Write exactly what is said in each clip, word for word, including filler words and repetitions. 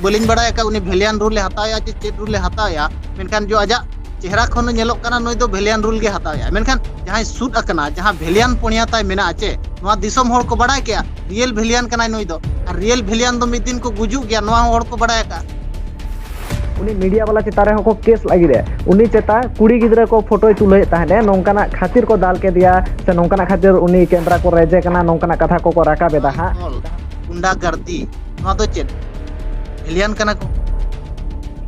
ᱵᱟᱹᱞᱤᱧ ᱵᱟᱲᱟᱭ ᱟᱠᱟᱫ ᱩᱱᱤ ᱵᱷᱮᱞᱤᱭᱟᱱ ᱨᱩᱞ ᱮ ᱦᱟᱛᱟᱣᱮᱜᱼᱟ ᱪᱮ ᱪᱮᱫ ᱨᱩᱞ ᱮ ᱦᱟᱛᱟᱣᱮᱜᱼᱟ, ᱢᱮᱱᱠᱷᱟᱱ ᱡᱚ ᱟᱡᱟᱜ ᱪᱮᱦᱨᱟ ᱠᱷᱚᱱ ᱧᱮᱞᱚᱜ ᱠᱟᱱᱟ ᱱᱩᱭ ᱫᱚ ᱵᱷᱮᱞᱤᱭᱟᱱ ᱨᱩᱞ ᱜᱮ ᱦᱟᱛᱟᱣᱮᱜᱼᱟ᱾ ᱢᱮᱱᱠᱷᱟᱱ ᱡᱟᱦᱟᱸᱭ ᱥᱩᱫ ᱟᱠᱟᱱᱟ, ᱡᱟᱦᱟᱸ ᱵᱷᱮᱞᱤᱭᱟᱱ ᱯᱚᱲᱤᱭᱟ ᱛᱟᱭ ᱢᱮᱱᱟᱜᱼᱟ ᱪᱮ, ᱱᱚᱣᱟ ᱫᱤᱥᱚᱢ ᱦᱚᱲ ᱠᱚ ᱵᱟᱲᱟᱭ ᱠᱮᱜᱼᱟ ᱨᱤᱭᱮᱞ ᱵᱷᱮᱞᱤᱭᱟᱱ ᱠᱟᱱᱟᱭ ᱱᱩᱭ ᱫᱚ᱾ ᱟᱨ ᱨᱤᱭᱮᱞ ᱵᱷᱮᱞᱤᱭᱟᱱ ᱫᱚ ᱢᱤᱫ ᱫᱤᱱ ᱠᱚ ᱜᱩᱡᱩᱜ ᱜᱮᱭᱟ, ᱱᱚᱣᱟ ᱦᱚᱸ ᱦᱚᱲ ᱠᱚ ᱵᱟᱲᱟᱭ ᱟᱠᱟᱫᱼᱟ᱾ ᱩᱱᱤ ᱢᱤᱰᱤᱭᱟ ᱵᱟᱞᱟ ᱪᱮᱛᱟᱱ ᱨᱮᱦᱚᱸ ᱠᱚ ᱠᱮᱥ ᱞᱟᱹᱜᱤᱫ ᱮ, ᱩᱱᱤ ᱪᱮᱛᱟ ᱠᱩᱲᱤ ᱜᱤᱫᱽᱨᱟᱹ ᱠᱚ ᱯᱷᱳᱴᱳᱭ ᱛᱩᱞᱟᱹᱣᱮᱫ ᱛᱟᱦᱮᱸᱫ ᱮ, ᱱᱚᱝᱠᱟᱱᱟᱜ ᱠᱷᱟᱹᱛᱤᱨ ᱠᱚ ᱫᱟᱞ ᱠᱮᱫᱮᱭᱟ ᱥᱮ ᱱᱚᱝᱠᱟᱱᱟᱜ ᱠᱷᱟᱹᱛᱤᱨ ᱩᱱᱤ ᱠᱮᱢᱨᱟ ᱠᱚ ᱨᱮᱡᱮ ᱠᱟᱱᱟ, ᱱᱚᱝᱠᱟᱱᱟᱜ ᱠᱟᱛᱷᱟ ᱠᱚᱠᱚ ᱨᱟᱠᱟᱵ ᱮᱫᱟ ᱦᱟᱸᱜ᱾ ᱜᱩᱱᱰᱟ ᱜᱟᱨᱫᱤ, ᱱᱚᱣᱟ ᱫᱚ ᱪᱮᱫ ᱵᱷᱮᱞᱤᱭᱟᱱ ᱠᱟᱱᱟ ᱠᱚ?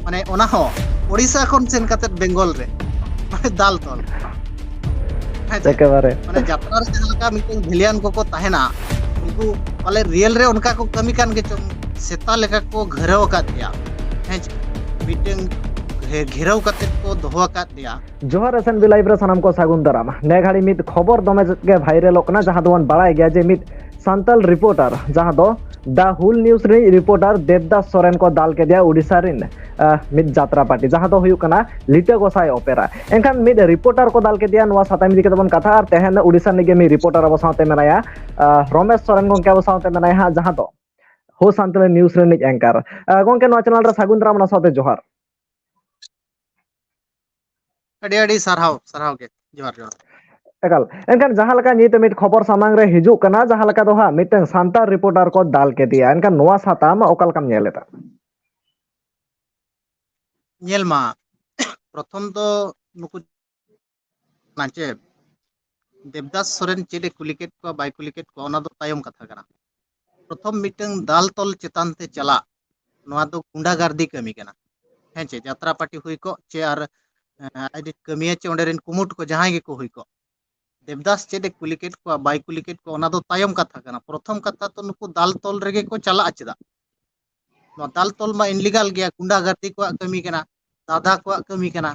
ᱢᱟᱱᱮ ᱚᱱᱟ ᱦᱚᱸ ᱳᱰᱤᱥᱟ ᱠᱷᱚᱱ ᱥᱮᱱ ᱠᱟᱛᱮ ᱵᱮᱝᱜᱚᱞ ᱨᱮ, ᱢᱟᱱᱮ ᱫᱟᱞ ᱛᱚᱞ᱾ ᱦᱮᱸ ᱪᱮ? ᱮᱠᱮᱵᱟᱨᱮ᱾ ᱢᱟᱱᱮ ᱡᱟᱛᱨᱟ ᱨᱮ ᱡᱟᱦᱟᱸ ᱞᱮᱠᱟ ᱢᱤᱫᱴᱮᱱ ᱵᱷᱮᱞᱤᱭᱟᱱ ᱠᱚᱠᱚ ᱛᱟᱦᱮᱱᱟ, ᱩᱱᱠᱩ ᱯᱟᱞᱮ ᱨᱤᱭᱮᱞ ᱨᱮ ᱚᱱᱠᱟ ᱠᱚ ᱠᱟᱹᱢᱤ ᱠᱟᱱ ᱜᱮ ᱪᱚᱝ, ᱥᱮᱛᱟ ᱞᱮᱠᱟ ᱠᱚ ᱜᱷᱮᱨᱟᱣ ᱟᱠᱟᱫ ᱜᱮᱭᱟ᱾ ᱦᱮᱸ ᱪᱮ? ᱢᱤᱫᱴᱮᱱ ᱜᱷᱮ- ᱜᱷᱮᱨᱟᱣ ᱠᱟᱛᱮ ᱠᱚ ᱫᱚᱦᱚ ᱟᱠᱟᱫ ᱜᱮᱭᱟ᱾ ᱡᱚᱦᱟᱨ ᱮᱥ ᱮᱱ ᱵᱤ ᱞᱟᱭᱤᱵᱷ ᱨᱮ ᱥᱟᱱᱟᱢ ᱠᱚ ᱥᱟᱹᱜᱩᱱ ᱫᱟᱨᱟᱢ᱾ ᱱᱮ ᱜᱷᱟᱹᱲᱤ ᱢᱤᱫ ᱠᱷᱚᱵᱚᱨ ᱫᱚᱢᱮ ᱜᱮ ᱵᱷᱟᱭᱨᱟᱞᱚᱜ ᱠᱟᱱᱟ, ᱡᱟᱦᱟᱸ ᱫᱚᱵᱚᱱ ᱵᱟᱲᱟᱭ ᱜᱮᱭᱟ ᱡᱮ ᱢᱤᱫ ᱥᱟᱱᱛᱟᱲ ᱨᱤᱯᱳᱨᱴᱟᱨ, ᱡᱟᱦᱟᱸ ᱫᱚ ᱫᱟ ᱦᱩᱞ ᱱᱤᱭᱩᱡᱽ ᱨᱤᱱᱤᱡ ᱨᱤᱯᱳᱨᱴᱟᱨ ᱫᱮᱵᱫᱟᱥ ᱥᱚᱨᱮᱱ ᱠᱚ ᱫᱟᱞ ᱠᱮᱫᱮᱭᱟ ᱩᱰᱤᱥᱟ ᱨᱤᱱ, ᱟᱦ, ᱢᱤᱫ ᱡᱟᱛᱨᱟ ᱯᱟᱨᱴᱤ, ᱡᱟᱦᱟᱸ ᱫᱚ ᱦᱩᱭᱩᱜ ᱠᱟᱱᱟ ᱞᱤᱴᱟᱹ ᱜᱚᱸᱥᱟᱭ ᱚᱯᱮᱨᱟ᱾ ᱮᱱᱠᱷᱟᱱ ᱢᱤᱫ ᱨᱤᱯᱳᱨᱴᱟᱨ ᱠᱚ ᱫᱟᱞ ᱠᱮᱫᱮᱭᱟ, ᱱᱚᱣᱟ ᱥᱟᱛᱟᱢ ᱤᱫᱤ ᱠᱟᱛᱮ ᱵᱚᱱ ᱠᱟᱛᱷᱟᱜᱼᱟ᱾ ᱟᱨ ᱛᱮᱦᱮᱧ ᱩᱰᱤᱥᱟ ᱨᱤᱱᱤᱡ ᱜᱮ ᱢᱤᱫ ᱨᱤᱯᱳᱨᱴᱟᱨ ᱟᱵᱚ ᱥᱟᱶᱛᱮ ᱢᱮᱱᱟᱭᱟ, ᱟᱦ, ᱨᱚᱢᱮᱥ ᱥᱚᱨᱮᱱ ᱜᱚᱝᱠᱮ ᱟᱵᱚ ᱥᱟᱶᱛᱮ ᱢᱮᱱᱟᱭᱟ ᱦᱟᱸᱜ, ᱡᱟᱦᱟᱸ ᱫᱚ ᱦᱳ ᱥᱟᱱᱛᱟᱲᱤ ᱱᱤᱭᱩᱡᱽ ᱨᱤᱱᱤᱡ ᱮᱝᱠᱟᱨ᱾ ᱟᱦ, ᱜᱚᱝᱠᱮ, ᱱᱚᱣᱟ ᱪᱮᱱᱮᱞ ᱨᱮ ᱥᱟᱹᱜᱩᱱ ᱫᱟᱨᱟᱢ, ᱚᱱᱟ ᱥᱟᱶᱛᱮ ᱡᱚᱦᱟᱨ᱾ ᱟᱹᱰᱤ ᱟᱹᱰᱤ ᱥᱟᱨᱦᱟᱣ, ᱥᱟᱨᱦᱟᱣ ᱜᱮ, ᱡᱚᱦᱟᱨ ᱡᱚᱦᱟᱨ᱾ ᱮᱠᱟᱞ᱾ ᱮᱱᱠᱷᱟᱱ ᱡᱟᱦᱟᱸ ᱞᱮᱠᱟ ᱱᱤᱛ ᱢᱤᱫ ᱠᱷᱚᱵᱚᱨ ᱥᱟᱢᱟᱝ ᱨᱮ ᱦᱤᱡᱩᱜ ᱠᱟᱱᱟ, ᱡᱟᱦᱟᱸ ᱞᱮᱠᱟ ᱫᱚ ᱦᱟᱸᱜ ᱢᱤᱫᱴᱟᱝ ᱥᱟᱱᱛᱟᱲ ᱨᱤᱯᱳᱨᱴᱟᱨ ᱠᱚ ᱫᱟᱞ ᱠᱮᱫᱮᱭᱟ, ᱮᱱᱠᱷᱟᱱ ᱱᱚᱣᱟ ᱥᱟᱛᱟᱢ ᱚᱠᱟ ᱞᱮᱠᱟᱢ ᱧᱮᱞ ᱮᱫᱟ? ᱧᱮᱞ ᱢᱟ, ᱯᱨᱚᱛᱷᱚᱢ ᱫᱚ ᱱᱩᱠᱩ ᱪᱮ ᱫᱮᱵᱫᱟᱥ ᱥᱚᱨᱮᱱ ᱪᱮᱫ ᱮ ᱠᱩᱞᱤ ᱠᱮᱫ ᱠᱚᱣᱟ ᱵᱟᱭ ᱠᱩᱞᱤ ᱠᱮᱫ ᱠᱚᱣᱟ, ᱚᱱᱟ ᱫᱚ ᱛᱟᱭᱚᱢ ᱠᱟᱛᱷᱟ ᱠᱟᱱᱟ᱾ ᱯᱨᱚᱛᱷᱚᱢ ᱢᱤᱫᱴᱟᱝ ᱫᱟᱞ ᱛᱚᱞ ᱪᱮᱛᱟᱱ ᱛᱮ ᱪᱟᱞᱟᱜ, ᱱᱚᱣᱟ ᱫᱚ ᱜᱩᱱᱰᱟᱜᱟᱨᱫᱤ ᱠᱟᱹᱢᱤ ᱠᱟᱱᱟ᱾ ᱦᱮᱸ ᱪᱮ, ᱡᱟᱛᱨᱟ ᱯᱟᱨᱴᱤ ᱦᱩᱭ ᱠᱚᱜ ᱪᱮ ᱟᱨ, ᱮᱸ, ᱟᱡ ᱨᱮᱱ ᱠᱟᱹᱢᱤᱭᱟᱹ ᱪᱮ ᱚᱸᱰᱮ ᱨᱮᱱ ᱠᱩᱢᱩᱴ ᱠᱚ ᱡᱟᱦᱟᱸᱭ ᱜᱮᱠᱚ ᱦᱩᱭ ᱠᱚᱜ, ᱫᱮᱵᱫᱟᱥ ᱪᱮᱫ ᱮ ᱠᱩᱞᱤ ᱠᱮᱫ ᱠᱚᱣᱟ ᱵᱟᱭ ᱠᱩᱞᱤ ᱠᱮᱫ ᱠᱚᱣᱟ, ᱚᱱᱟ ᱫᱚ ᱛᱟᱭᱚᱢ ᱠᱟᱛᱷᱟ ᱠᱟᱱᱟ᱾ ᱯᱨᱚᱛᱷᱚᱢ ᱠᱟᱛᱷᱟ ᱛᱚ ᱱᱩᱠᱩ ᱫᱟᱞ ᱛᱚᱞ ᱨᱮᱜᱮ ᱠᱚ ᱪᱟᱞᱟᱜᱼᱟ ᱪᱮᱫᱟᱜ? ᱱᱚᱣᱟ ᱫᱟᱞ ᱛᱚᱞ ᱢᱟ ᱤᱱᱞᱤᱜᱟᱞ ᱜᱮᱭᱟ, ᱜᱩᱱᱰᱟᱜᱟᱨᱫᱤ ᱠᱚᱣᱟᱜ ᱠᱟᱹᱢᱤ ᱠᱟᱱᱟ, ᱫᱟᱫᱟ ᱠᱚᱣᱟᱜ ᱠᱟᱹᱢᱤ ᱠᱟᱱᱟ᱾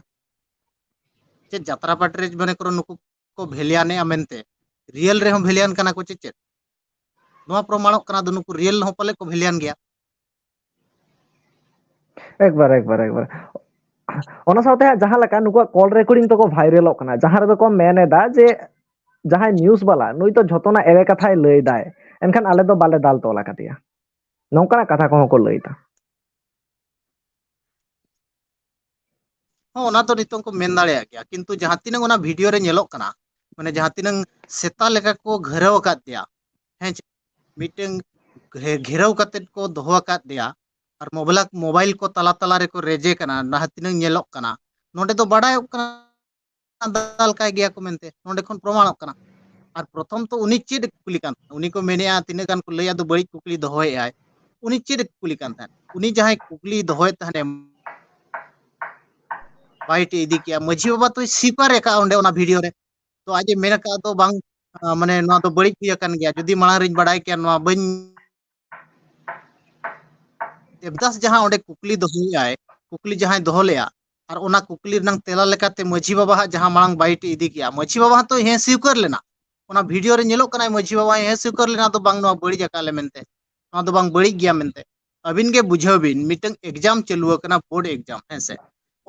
ᱪᱮᱫ ᱡᱟᱛᱨᱟ ᱯᱟᱨᱴᱤ ᱨᱮ ᱢᱚᱱᱮ ᱠᱚᱨᱚ ᱱᱩᱠᱩ ᱠᱚ ᱵᱷᱮᱞᱤᱭᱟᱱᱮᱜᱼᱟ ᱢᱮᱱᱛᱮ, ᱨᱤᱭᱮᱞ ᱨᱮᱦᱚᱸ ᱵᱷᱮᱞᱤᱭᱟᱱ ᱠᱟᱱᱟ ᱠᱚ ᱪᱮ ᱪᱮᱫ? ᱱᱚᱣᱟ ᱯᱨᱚᱢᱟᱬᱚᱜ ᱠᱟᱱᱟ ᱫᱚ ᱱᱩᱠᱩ ᱨᱤᱭᱮᱞ ᱦᱚᱸ ᱯᱟᱞᱮ ᱠᱚ ᱵᱷᱮᱞᱤᱭᱟᱱ ᱜᱮᱭᱟ᱾ ᱮᱠᱵᱟᱨ, ᱮᱠᱵᱟᱨ, ᱮᱠᱵᱟᱨ᱾ ᱚᱱᱟ ᱥᱟᱶᱛᱮ ᱦᱟᱸᱜ ᱡᱟᱦᱟᱸ ᱞᱮᱠᱟ ᱱᱩᱠᱩᱣᱟᱜ ᱠᱚᱞ ᱨᱮᱠᱚᱨᱰᱤᱝ ᱛᱟᱠᱚ ᱵᱷᱟᱭᱨᱟᱞᱚᱜ ᱠᱟᱱᱟ, ᱡᱟᱦᱟᱸ ᱨᱮᱫᱚ ᱠᱚ ᱢᱮᱱ ᱮᱫᱟ ᱡᱮ ᱡᱟᱦᱟᱸᱭ ᱱᱤᱭᱩᱡᱽ ᱵᱟᱞᱟ, ᱱᱩᱭ ᱫᱚ ᱡᱷᱚᱛᱚᱱᱟᱜ ᱮᱲᱮ ᱠᱟᱛᱷᱟᱭ ᱞᱟᱹᱭ ᱫᱟᱭ, ᱮᱱᱠᱷᱟᱱ ᱟᱞᱮ ᱫᱚ ᱵᱟᱞᱮ ᱫᱟᱞ ᱛᱚᱞ ᱟᱠᱟᱫᱮᱭᱟ, ᱱᱚᱝᱠᱟᱱᱟᱜ ᱠᱟᱛᱷᱟ ᱠᱚᱦᱚᱸ ᱠᱚ ᱞᱟᱹᱭ ᱮᱫᱟ᱾ ᱦᱚᱸ, ᱚᱱᱟ ᱫᱚ ᱱᱤᱛᱚᱝ ᱠᱚ ᱢᱮᱱ ᱫᱟᱲᱮᱭᱟᱜ ᱜᱮᱭᱟ, ᱠᱤᱱᱛᱩ ᱡᱟᱦᱟᱸ ᱛᱤᱱᱟᱹᱜ ᱚᱱᱟ ᱵᱷᱤᱰᱤᱭᱳ ᱨᱮ ᱧᱮᱞᱚᱜ ᱠᱟᱱᱟ, ᱢᱟᱱᱮ ᱡᱟᱦᱟᱸ ᱛᱤᱱᱟᱹᱜ ᱥᱮᱛᱟ ᱞᱮᱠᱟ ᱠᱚ ᱜᱷᱮᱨᱟᱣ ᱟᱠᱟᱫ ᱫᱮᱭᱟ, ᱦᱮᱸ ᱪᱮ? ᱢᱤᱫᱴᱟᱝ ᱜᱷᱮ- ᱜᱷᱮᱨᱟᱣ ᱠᱟᱛᱮᱫ ᱠᱚ ᱫᱚᱦᱚ ᱟᱠᱟᱫ ᱫᱮᱭᱟ, ᱟᱨ ᱢᱳᱵᱟᱭᱤᱞ ᱢᱳᱵᱟᱭᱤᱞ ᱠᱚ ᱛᱟᱞᱟ ᱛᱟᱞᱟ ᱨᱮᱠᱚ ᱨᱮᱡᱮ ᱠᱟᱱᱟ, ᱡᱟᱦᱟᱸ ᱛᱤᱱᱟᱹᱜ ᱧᱮᱞᱚᱜ ᱠᱟᱱᱟ, ᱱᱚᱸᱰᱮ ᱫᱚ ᱵᱟᱰᱟᱭᱚᱜ ᱠᱟᱱᱟ ᱫᱟᱞ ᱠᱟᱭ ᱜᱮᱭᱟ ᱠᱚ ᱢᱮᱱᱛᱮ, ᱱᱚᱸᱰᱮ ᱠᱷᱚᱱ ᱯᱨᱚᱢᱟᱬᱚᱜ ᱠᱟᱱᱟ᱾ ᱟᱨ ᱯᱨᱚᱛᱷᱚᱢ ᱛᱚ ᱩᱱᱤ ᱪᱮᱫ ᱮ ᱠᱩᱠᱞᱤ ᱠᱟᱱ ᱛᱟᱦᱮᱸᱫ? ᱩᱱᱤ ᱠᱚ ᱢᱮᱱᱮᱜᱼᱟ, ᱛᱤᱱᱟᱹᱜ ᱜᱟᱱ ᱠᱚ ᱞᱟᱹᱭᱟ ᱫᱚ ᱵᱟᱹᱲᱤᱡ ᱠᱩᱠᱞᱤ ᱫᱚᱦᱚᱭᱮᱫᱼᱟᱭ᱾ ᱩᱱᱤ ᱪᱮᱫ ᱮ ᱠᱩᱠᱞᱤ ᱠᱟᱱ ᱛᱟᱦᱮᱸᱫ? ᱩᱱᱤ ᱡᱟᱦᱟᱸᱭ ᱠᱩᱠᱞᱤ ᱫᱚᱦᱚᱭᱮᱫ ᱛᱟᱦᱮᱸᱫ, ᱵᱟᱭᱤᱴ ᱮ ᱤᱫᱤ ᱠᱮᱜᱼᱟ, ᱢᱟᱹᱡᱷᱤ ᱵᱟᱵᱟ ᱛᱚᱭ ᱥᱤᱠᱟᱨ ᱟᱠᱟᱫᱼᱟ ᱚᱸᱰᱮ ᱚᱱᱟ ᱵᱷᱤᱰᱤᱭᱳ ᱨᱮ᱾ ᱛᱚ ᱟᱡ ᱮ ᱢᱮᱱ ᱟᱠᱟᱫ ᱫᱚ, ᱵᱟᱝ, ᱟᱸ, ᱢᱟᱱᱮ ᱱᱚᱣᱟ ᱫᱚ ᱵᱟᱹᱲᱤᱡ ᱦᱩᱭ ᱟᱠᱟᱱ ᱜᱮᱭᱟ, ᱡᱩᱫᱤ ᱢᱟᱲᱟᱝ ᱨᱤᱧ ᱵᱟᱰᱟᱭ ᱠᱮᱭᱟ, ᱱᱚᱣᱟ ᱵᱟᱹᱧ ᱫᱮᱵᱫᱟᱥ ᱡᱟᱦᱟᱸ ᱚᱸᱰᱮ ᱠᱩᱠᱞᱤ ᱫᱚᱦᱚᱭᱮᱫᱼᱟᱭ, ᱠᱩᱠᱞᱤ ᱡᱟᱦᱟᱸᱭ ᱫᱚᱦᱚ ᱞᱮᱜᱼᱟ, ᱟᱨ ᱚᱱᱟ ᱠᱩᱠᱞᱤ ᱨᱮᱱᱟᱜ ᱛᱮᱞᱟ ᱞᱮᱠᱟᱛᱮ ᱢᱟᱹᱡᱷᱤ ᱵᱟᱵᱟ ᱦᱟᱜ ᱡᱟᱦᱟᱸ ᱢᱟᱲᱟᱝ ᱵᱟᱭᱤᱴ ᱮ ᱤᱫᱤ ᱠᱮᱜᱼᱟ, ᱢᱟᱹᱡᱷᱤ ᱵᱟᱵᱟ ᱦᱚᱸ ᱛᱚ ᱦᱮᱸ ᱥᱤᱠᱟᱹᱨ ᱞᱮᱱᱟ᱾ ᱚᱱᱟ ᱵᱷᱤᱰᱤᱭᱳ ᱨᱮ ᱧᱮᱞᱚᱜ ᱠᱟᱱᱟ, ᱢᱟᱹᱡᱷᱤ ᱵᱟᱵᱟ ᱦᱮᱸ ᱥᱤᱠᱟᱹᱨ ᱞᱮᱱᱟ, ᱫᱚ ᱵᱟᱝ, ᱱᱚᱣᱟ ᱵᱟᱹᱲᱤᱡ ᱟᱠᱟᱫ ᱞᱮ ᱢᱮᱱᱛᱮ, ᱱᱚᱣᱟ ᱫᱚ ᱵᱟᱝ ᱵᱟᱹᱲᱤᱡ ᱜᱮᱭᱟ ᱢᱮᱱᱛᱮ᱾ ᱟᱹᱵᱤᱱ ᱜᱮ ᱵᱩᱡᱷᱟᱹᱣ ᱵᱤᱱ, ᱢᱤᱫᱴᱟᱝ ᱮᱠᱡᱟᱢ ᱪᱟᱹᱞᱩ ᱟᱠᱟᱱᱟ, ᱵᱳᱨᱰ ᱮᱠᱡᱟᱢ, ᱦᱮᱸ ᱥᱮ?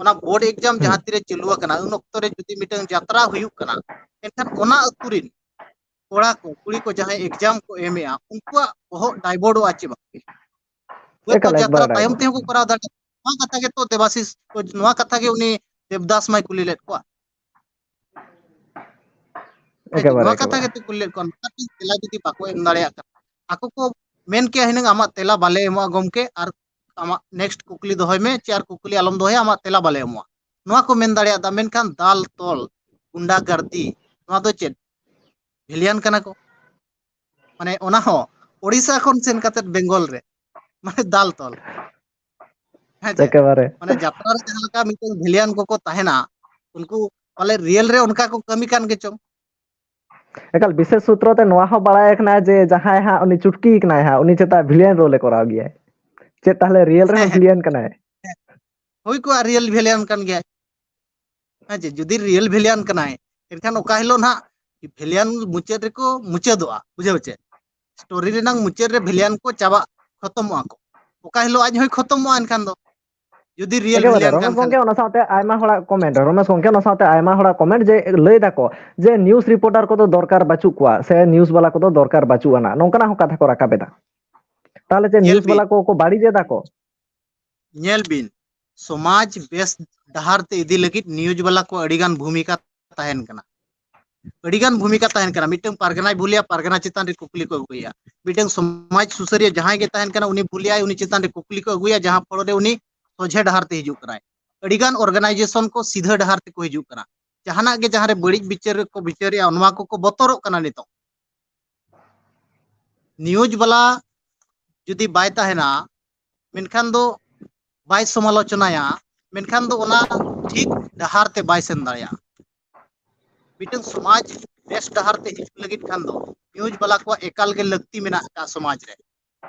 ᱚᱱᱟ ᱵᱳᱨᱰ ᱮᱠᱡᱟᱢ ᱦᱩᱸ᱾ ᱡᱟᱦᱟᱸ ᱛᱤᱨᱮ ᱪᱟᱹᱞᱩ ᱟᱠᱟᱱᱟ, ᱩᱱ ᱚᱠᱛᱚ ᱨᱮ ᱡᱩᱫᱤ ᱢᱤᱫᱴᱟᱝ ᱡᱟᱛᱨᱟ ᱦᱩᱭᱩᱜ ᱠᱟᱱᱟ, ᱮᱱᱠᱷᱟᱱ ᱚᱱᱟ ᱟᱹᱛᱩ ᱨᱤᱱ ᱠᱚᱲᱟ ᱠᱚ, ᱠᱩᱲᱤ ᱠᱚ ᱡᱟᱦᱟᱸᱭ ᱮᱠᱡᱟᱢ ᱠᱚ ᱮᱢᱮᱜᱼᱟ, ᱩᱱᱠᱩᱣᱟᱜ ᱵᱚᱦᱚᱜ ᱰᱟᱭᱵᱚᱨᱰᱚᱜᱼᱟ ᱪᱮ ᱵᱟᱝ? ᱦᱳᱭᱛᱳ ᱮᱠᱟᱞ, ᱡᱟᱛᱨᱟ ᱮᱠᱵᱟᱨᱮ ᱛᱟᱭᱚᱢ ᱰᱟᱭᱵᱚᱨᱰ᱾ ᱛᱮᱦᱚᱸ ᱠᱚ ᱠᱚᱨᱟᱣ ᱫᱟᱲᱮᱭᱟᱜᱼᱟ᱾ ᱱᱚᱣᱟ ᱠᱟᱛᱷᱟ ᱜᱮᱛᱚ ᱫᱮᱵᱟᱥᱤᱥ, ᱱᱚᱣᱟ ᱠᱟᱛᱷᱟ ᱜᱮ ᱩᱱᱤ ᱫᱮᱵᱫᱟᱥ ᱢᱟᱭ ᱠᱩᱞᱤ ᱞᱮᱫ ᱠᱚᱣᱟ᱾ ᱦᱮᱸ ᱪᱮ? ᱮᱠᱮᱵᱟᱨᱮ, ᱱᱚᱣᱟ ᱠᱟᱛᱷᱟ ᱮᱠᱮᱵᱟᱨᱮ᱾ ᱜᱮᱛᱚ ᱠᱩᱞᱤ ᱞᱮᱫ ᱠᱚᱣᱟ, ᱱᱚᱣᱟ ᱨᱮᱱᱟᱜ ᱛᱮᱞᱟ ᱡᱩᱫᱤ ᱵᱟᱠᱚ ᱮᱢ ᱫᱟᱲᱮᱭᱟᱜ ᱠᱟᱱᱟ, ᱟᱠᱚ ᱠᱚ ᱢᱮᱱ ᱠᱮᱭᱟ, "ᱦᱤᱱᱟᱹᱝ ᱟᱢᱟᱜ ᱛᱮᱞᱟ ᱵᱟᱞᱮ ᱮᱢᱚᱜᱼᱟ ᱜᱚᱢᱠᱮ, ᱟᱨ ᱟᱢᱟᱜ ᱱᱮᱠᱥᱴ ᱠᱩᱠᱞᱤ ᱫᱚᱦᱚᱭ ᱢᱮ, ᱪᱮ ᱟᱨ ᱠᱩᱠᱞᱤ ᱟᱞᱚᱢ ᱫᱚᱦᱚᱭᱟ, ᱟᱢᱟᱜ ᱛᱮᱞᱟ ᱵᱟᱞᱮ ᱮᱢᱚᱜᱼᱟ", ᱱᱚᱣᱟ ᱠᱚ ᱢᱮᱱ ᱫᱟᱲᱮᱭᱟᱜ ᱫᱟ᱾ ᱢᱮᱱᱠᱷᱟᱱ ᱫᱟᱞ ᱛᱚᱞ, ᱜᱩᱱᱰᱟ ᱜᱟᱨᱫᱤ, ᱱᱚᱣᱟ ᱫᱚ ᱪᱮᱫ? ᱵᱷᱤᱞᱤᱭᱟᱱ ᱠᱟᱱᱟ ᱠᱚ᱾ ᱢᱟᱱᱮ ᱚᱱᱟ ᱦᱚᱸ ᱳᱰᱤᱥᱟ ᱠᱷᱚᱱ ᱥᱮᱱ ᱠᱟᱛᱮᱫ ᱵᱮᱝᱜᱚᱞ ᱨᱮ, ᱢᱟᱱᱮ ᱫᱟᱞ ᱛᱚᱞ᱾ ᱦᱮᱸ ᱪᱮ? ᱮᱠᱮᱵᱟᱨᱮ᱾ ᱢᱟᱱᱮ ᱡᱟᱛᱨᱟ ᱨᱮ ᱡᱟᱦᱟᱸ ᱞᱮᱠᱟ ᱢᱤᱫᱴᱮᱱ ᱵᱷᱤᱞᱤᱭᱟᱱ ᱠᱚᱠᱚ ᱛᱟᱦᱮᱱᱟ, ᱩᱱᱠᱩ ᱯᱟᱞᱮ ᱨᱤᱭᱮᱞ ᱨᱮ ᱚᱱᱠᱟ ᱠᱚ ᱠᱟᱹᱢᱤ ᱠᱟᱱ ᱜᱮᱪᱚᱝ᱾ ᱮᱠᱟᱞ, ᱵᱤᱥᱮᱥ ᱥᱩᱛᱨᱚ ᱛᱮ ᱱᱚᱣᱟ ᱦᱚᱸ ᱵᱟᱲᱟᱭ ᱠᱟᱱᱟ ᱡᱮ ᱡᱟᱦᱟᱸᱭ ᱦᱟᱸᱜ ᱩᱱᱤ ᱪᱩᱴᱠᱤ ᱠᱟᱱᱟᱭ ᱦᱟᱸᱜ, ᱩᱱᱤ ᱪᱮᱛᱟ ᱵᱷᱤᱞᱤᱭᱟᱱ ᱨᱳᱞ ᱮ ᱠᱚᱨᱟᱣ ᱜᱮᱭᱟᱭ᱾ ᱪᱮᱫ ᱛᱟᱦᱞᱮ ᱨᱤᱭᱮᱞ ᱨᱮᱦᱚᱸ ᱦᱮᱸ, ᱦᱮᱸ᱾ ᱵᱷᱤᱞᱤᱭᱟᱱ ᱠᱟᱱᱟᱭ? ᱦᱮᱸ᱾ ᱦᱩᱭ ᱠᱚᱜᱼᱟ, ᱨᱤᱭᱮᱞ ᱵᱷᱤᱞᱤᱭᱟᱱ ᱠᱟᱱ ᱜᱮᱭᱟᱭ᱾ ᱦᱮᱸ ᱪᱮ? ᱡᱩᱫᱤ ᱨᱤᱭᱮᱞ ᱵᱷᱤᱞᱤᱭᱟᱱ ᱠᱟᱱᱟᱭ, ᱮᱱᱠᱷᱟᱱ ᱚᱠᱟ ᱦᱤᱞᱳᱜ ᱱᱟᱦᱟᱜ ᱵᱷᱤᱞᱤᱭᱟᱱ ᱢᱩᱪᱟᱹᱫ ᱨᱮᱠᱚ ᱢᱩᱪᱟᱹᱫᱚᱜᱼᱟ, ᱵᱩᱡᱷᱟᱹᱣ ᱪᱮ? ᱥᱴᱳᱨᱤ ᱨᱮᱱᱟᱝ ᱢᱩᱪᱟᱹᱫ ᱨᱮ ᱵᱷᱤᱞᱤᱭᱟᱱ ᱠᱚ ᱪᱟᱵᱟᱜ, ᱠᱷᱚᱛᱚᱢᱚᱜᱼᱟ ᱠᱚ᱾ ᱚᱠᱟ ᱦᱤᱞᱳᱜ ᱟᱡ ᱦᱚᱸᱭ ᱠᱷᱚᱛᱚᱢᱚᱜᱼᱟ ᱮᱱᱠᱷᱟᱱ ᱫᱚ, ᱡᱩᱫᱤ ᱨᱤᱭᱮᱞ ᱮᱠᱮᱵᱟᱨᱮ, ᱵᱷᱤᱞᱤᱭᱟᱱ ᱠᱟᱱ ᱨᱚᱢᱮᱥ ᱠᱷᱟᱱ᱾ ᱜᱚᱝᱠᱮ, ᱚᱱᱟ ᱥᱟᱶᱛᱮ ᱟᱭᱢᱟ ᱦᱚᱲᱟᱜ ᱠᱚᱢᱮᱱᱴ, ᱨᱚᱢᱮᱥ ᱜᱚᱝᱠᱮ, ᱚᱱᱟ ᱥᱟᱶᱛᱮ ᱟᱭᱢᱟ ᱦᱚᱲᱟᱜ ᱠᱚᱢᱮᱱᱴ ᱡᱮ ᱞᱟᱹᱭ ᱫᱟᱠᱚ ᱡᱮ ᱱᱤᱭᱩᱡᱽ ᱨᱤᱯᱳᱨᱴᱟᱨ ᱠᱚᱫᱚ ᱫᱚᱨᱠᱟᱨ ᱵᱟᱹᱪᱩᱜ ᱠᱚᱣᱟ ᱥᱮ ᱱᱤᱭᱩᱡᱽ ᱵᱟᱞᱟ ᱠᱚᱫᱚ ᱫᱚᱨᱠᱟᱨ ᱵᱟᱹᱪᱩᱜ ᱟᱱᱟ, ᱱᱚᱝᱠᱟᱱᱟᱜ ᱦᱚᱸ ᱠᱟᱛᱷᱟ ᱠᱚ ᱨᱟᱠᱟᱵ ᱮᱫᱟ᱾ ᱛᱟᱦᱞᱮ ᱪᱮᱫ ᱧᱮᱞ ᱱᱤᱭᱩᱡᱽ ᱵᱤᱱ, ᱵᱟᱞᱟ ᱠᱚ, ᱠᱚ ᱵᱟᱹᱲᱤᱡ ᱮᱫᱟ ᱠᱚ? ᱧᱮᱞ ᱵᱤᱱ, ᱥᱚᱢᱟᱡᱽ ᱵᱮᱥ ᱰᱟᱦᱟᱨ ᱛᱮ ᱤᱫᱤ ᱞᱟᱹᱜᱤᱫ ᱱᱤᱭᱩᱡᱽ ᱵᱟᱞᱟ ᱠᱚ ᱟᱹᱰᱤ ᱜᱟᱱ ᱵᱷᱩᱢᱤᱠᱟ ᱛᱟᱦᱮᱱ ᱠᱟᱱᱟ᱾ ᱟᱹᱰᱤ ᱜᱟᱱ ᱵᱷᱩᱢᱤᱠᱟ ᱛᱟᱦᱮᱱ ᱠᱟᱱᱟ᱾ ᱢᱤᱫᱴᱟᱝ ᱯᱟᱨᱜᱟᱱᱟᱭ ᱵᱷᱩᱞᱮᱭᱟ, ᱯᱟᱨᱜᱟᱱᱟ ᱪᱮᱛᱟᱱ ᱨᱮ ᱠᱩᱠᱞᱤ ᱠᱚ ᱟᱹᱜᱩᱭᱟ᱾ ᱢᱤᱫᱴᱟᱝ ᱥᱚᱢᱟᱡᱽ ᱥᱩᱥᱟᱹᱨᱤᱭᱟᱹ ᱡᱟᱦᱟᱸᱭ ᱜᱮ ᱛᱟᱦᱮᱱ ᱠᱟᱱᱟ, ᱩᱱᱤ ᱵᱷᱩᱞᱮᱭᱟᱭ, ᱩᱱᱤ ᱪᱮᱛᱟᱱ ᱨᱮ ᱠᱩᱠᱞᱤ ᱠᱚ ᱟᱹᱜᱩᱭᱟ, ᱡᱟᱦᱟᱸ ᱯᱷᱚᱲᱚ ᱨᱮ ᱩᱱᱤ ᱥᱚᱡᱷᱮ ᱰᱟᱦᱟᱨ ᱛᱮ ᱦᱤᱡᱩᱜ ᱠᱟᱱᱟᱭ᱾ ᱟᱹᱰᱤ ᱜᱟᱱ ᱚᱨᱜᱟᱱᱟᱭᱡᱮᱥᱚᱱ ᱠᱚ ᱥᱤᱫᱷᱟᱹ ᱰᱟᱦᱟᱨ ᱛᱮᱠᱚ ᱦᱤᱡᱩᱜ ᱠᱟᱱᱟ᱾ ᱡᱟᱦᱟᱱᱟᱜ ᱜᱮ ᱡᱟᱦᱟᱸ ᱨᱮ ᱵᱟᱹᱲᱤᱡ ᱵᱤᱪᱟᱹᱨ ᱠᱚ ᱵᱤᱪᱟᱹᱨᱮᱜᱼᱟ, ᱱᱚᱣᱟ ᱠᱚᱠᱚ ᱵᱚᱛᱚᱨᱚᱜ ᱠᱟᱱᱟ ᱱᱤᱛᱚᱜ᱾ ᱱᱤᱭᱩᱡᱽ ᱵᱟᱞᱟ ᱡᱩᱫᱤ ᱵᱟᱭ ᱛᱟᱦᱮᱱᱟ, ᱢᱮᱱᱠᱷᱟᱱ ᱫᱚ ᱵᱟᱭ ᱥᱚᱢᱟᱞᱳᱪᱚᱱᱟᱭᱟ, ᱢᱮᱱᱠᱷᱟᱱ ᱫᱚ ᱚᱱᱟ ᱴᱷᱤᱠ ᱰᱟᱦᱟᱨ ᱛᱮ ᱵᱟᱭ ᱥᱮᱱ ᱫᱟᱲᱮᱭᱟᱜᱼᱟ᱾ ᱢᱤᱫᱴᱟᱝ ᱥᱚᱢᱟᱡᱽ ᱵᱮᱥ ᱰᱟᱦᱟᱨ ᱛᱮ ᱦᱤᱡᱩᱜ ᱞᱟᱹᱜᱤᱫ ᱠᱷᱟᱱ ᱫᱚ ᱱᱤᱭᱩᱡᱽ ᱵᱟᱞᱟ ᱠᱚᱣᱟᱜ ᱮᱠᱟᱞ ᱜᱮ ᱞᱟᱹᱠᱛᱤ ᱢᱮᱱᱟᱜ ᱟᱠᱟᱫ ᱥᱚᱢᱟᱡᱽ ᱨᱮ᱾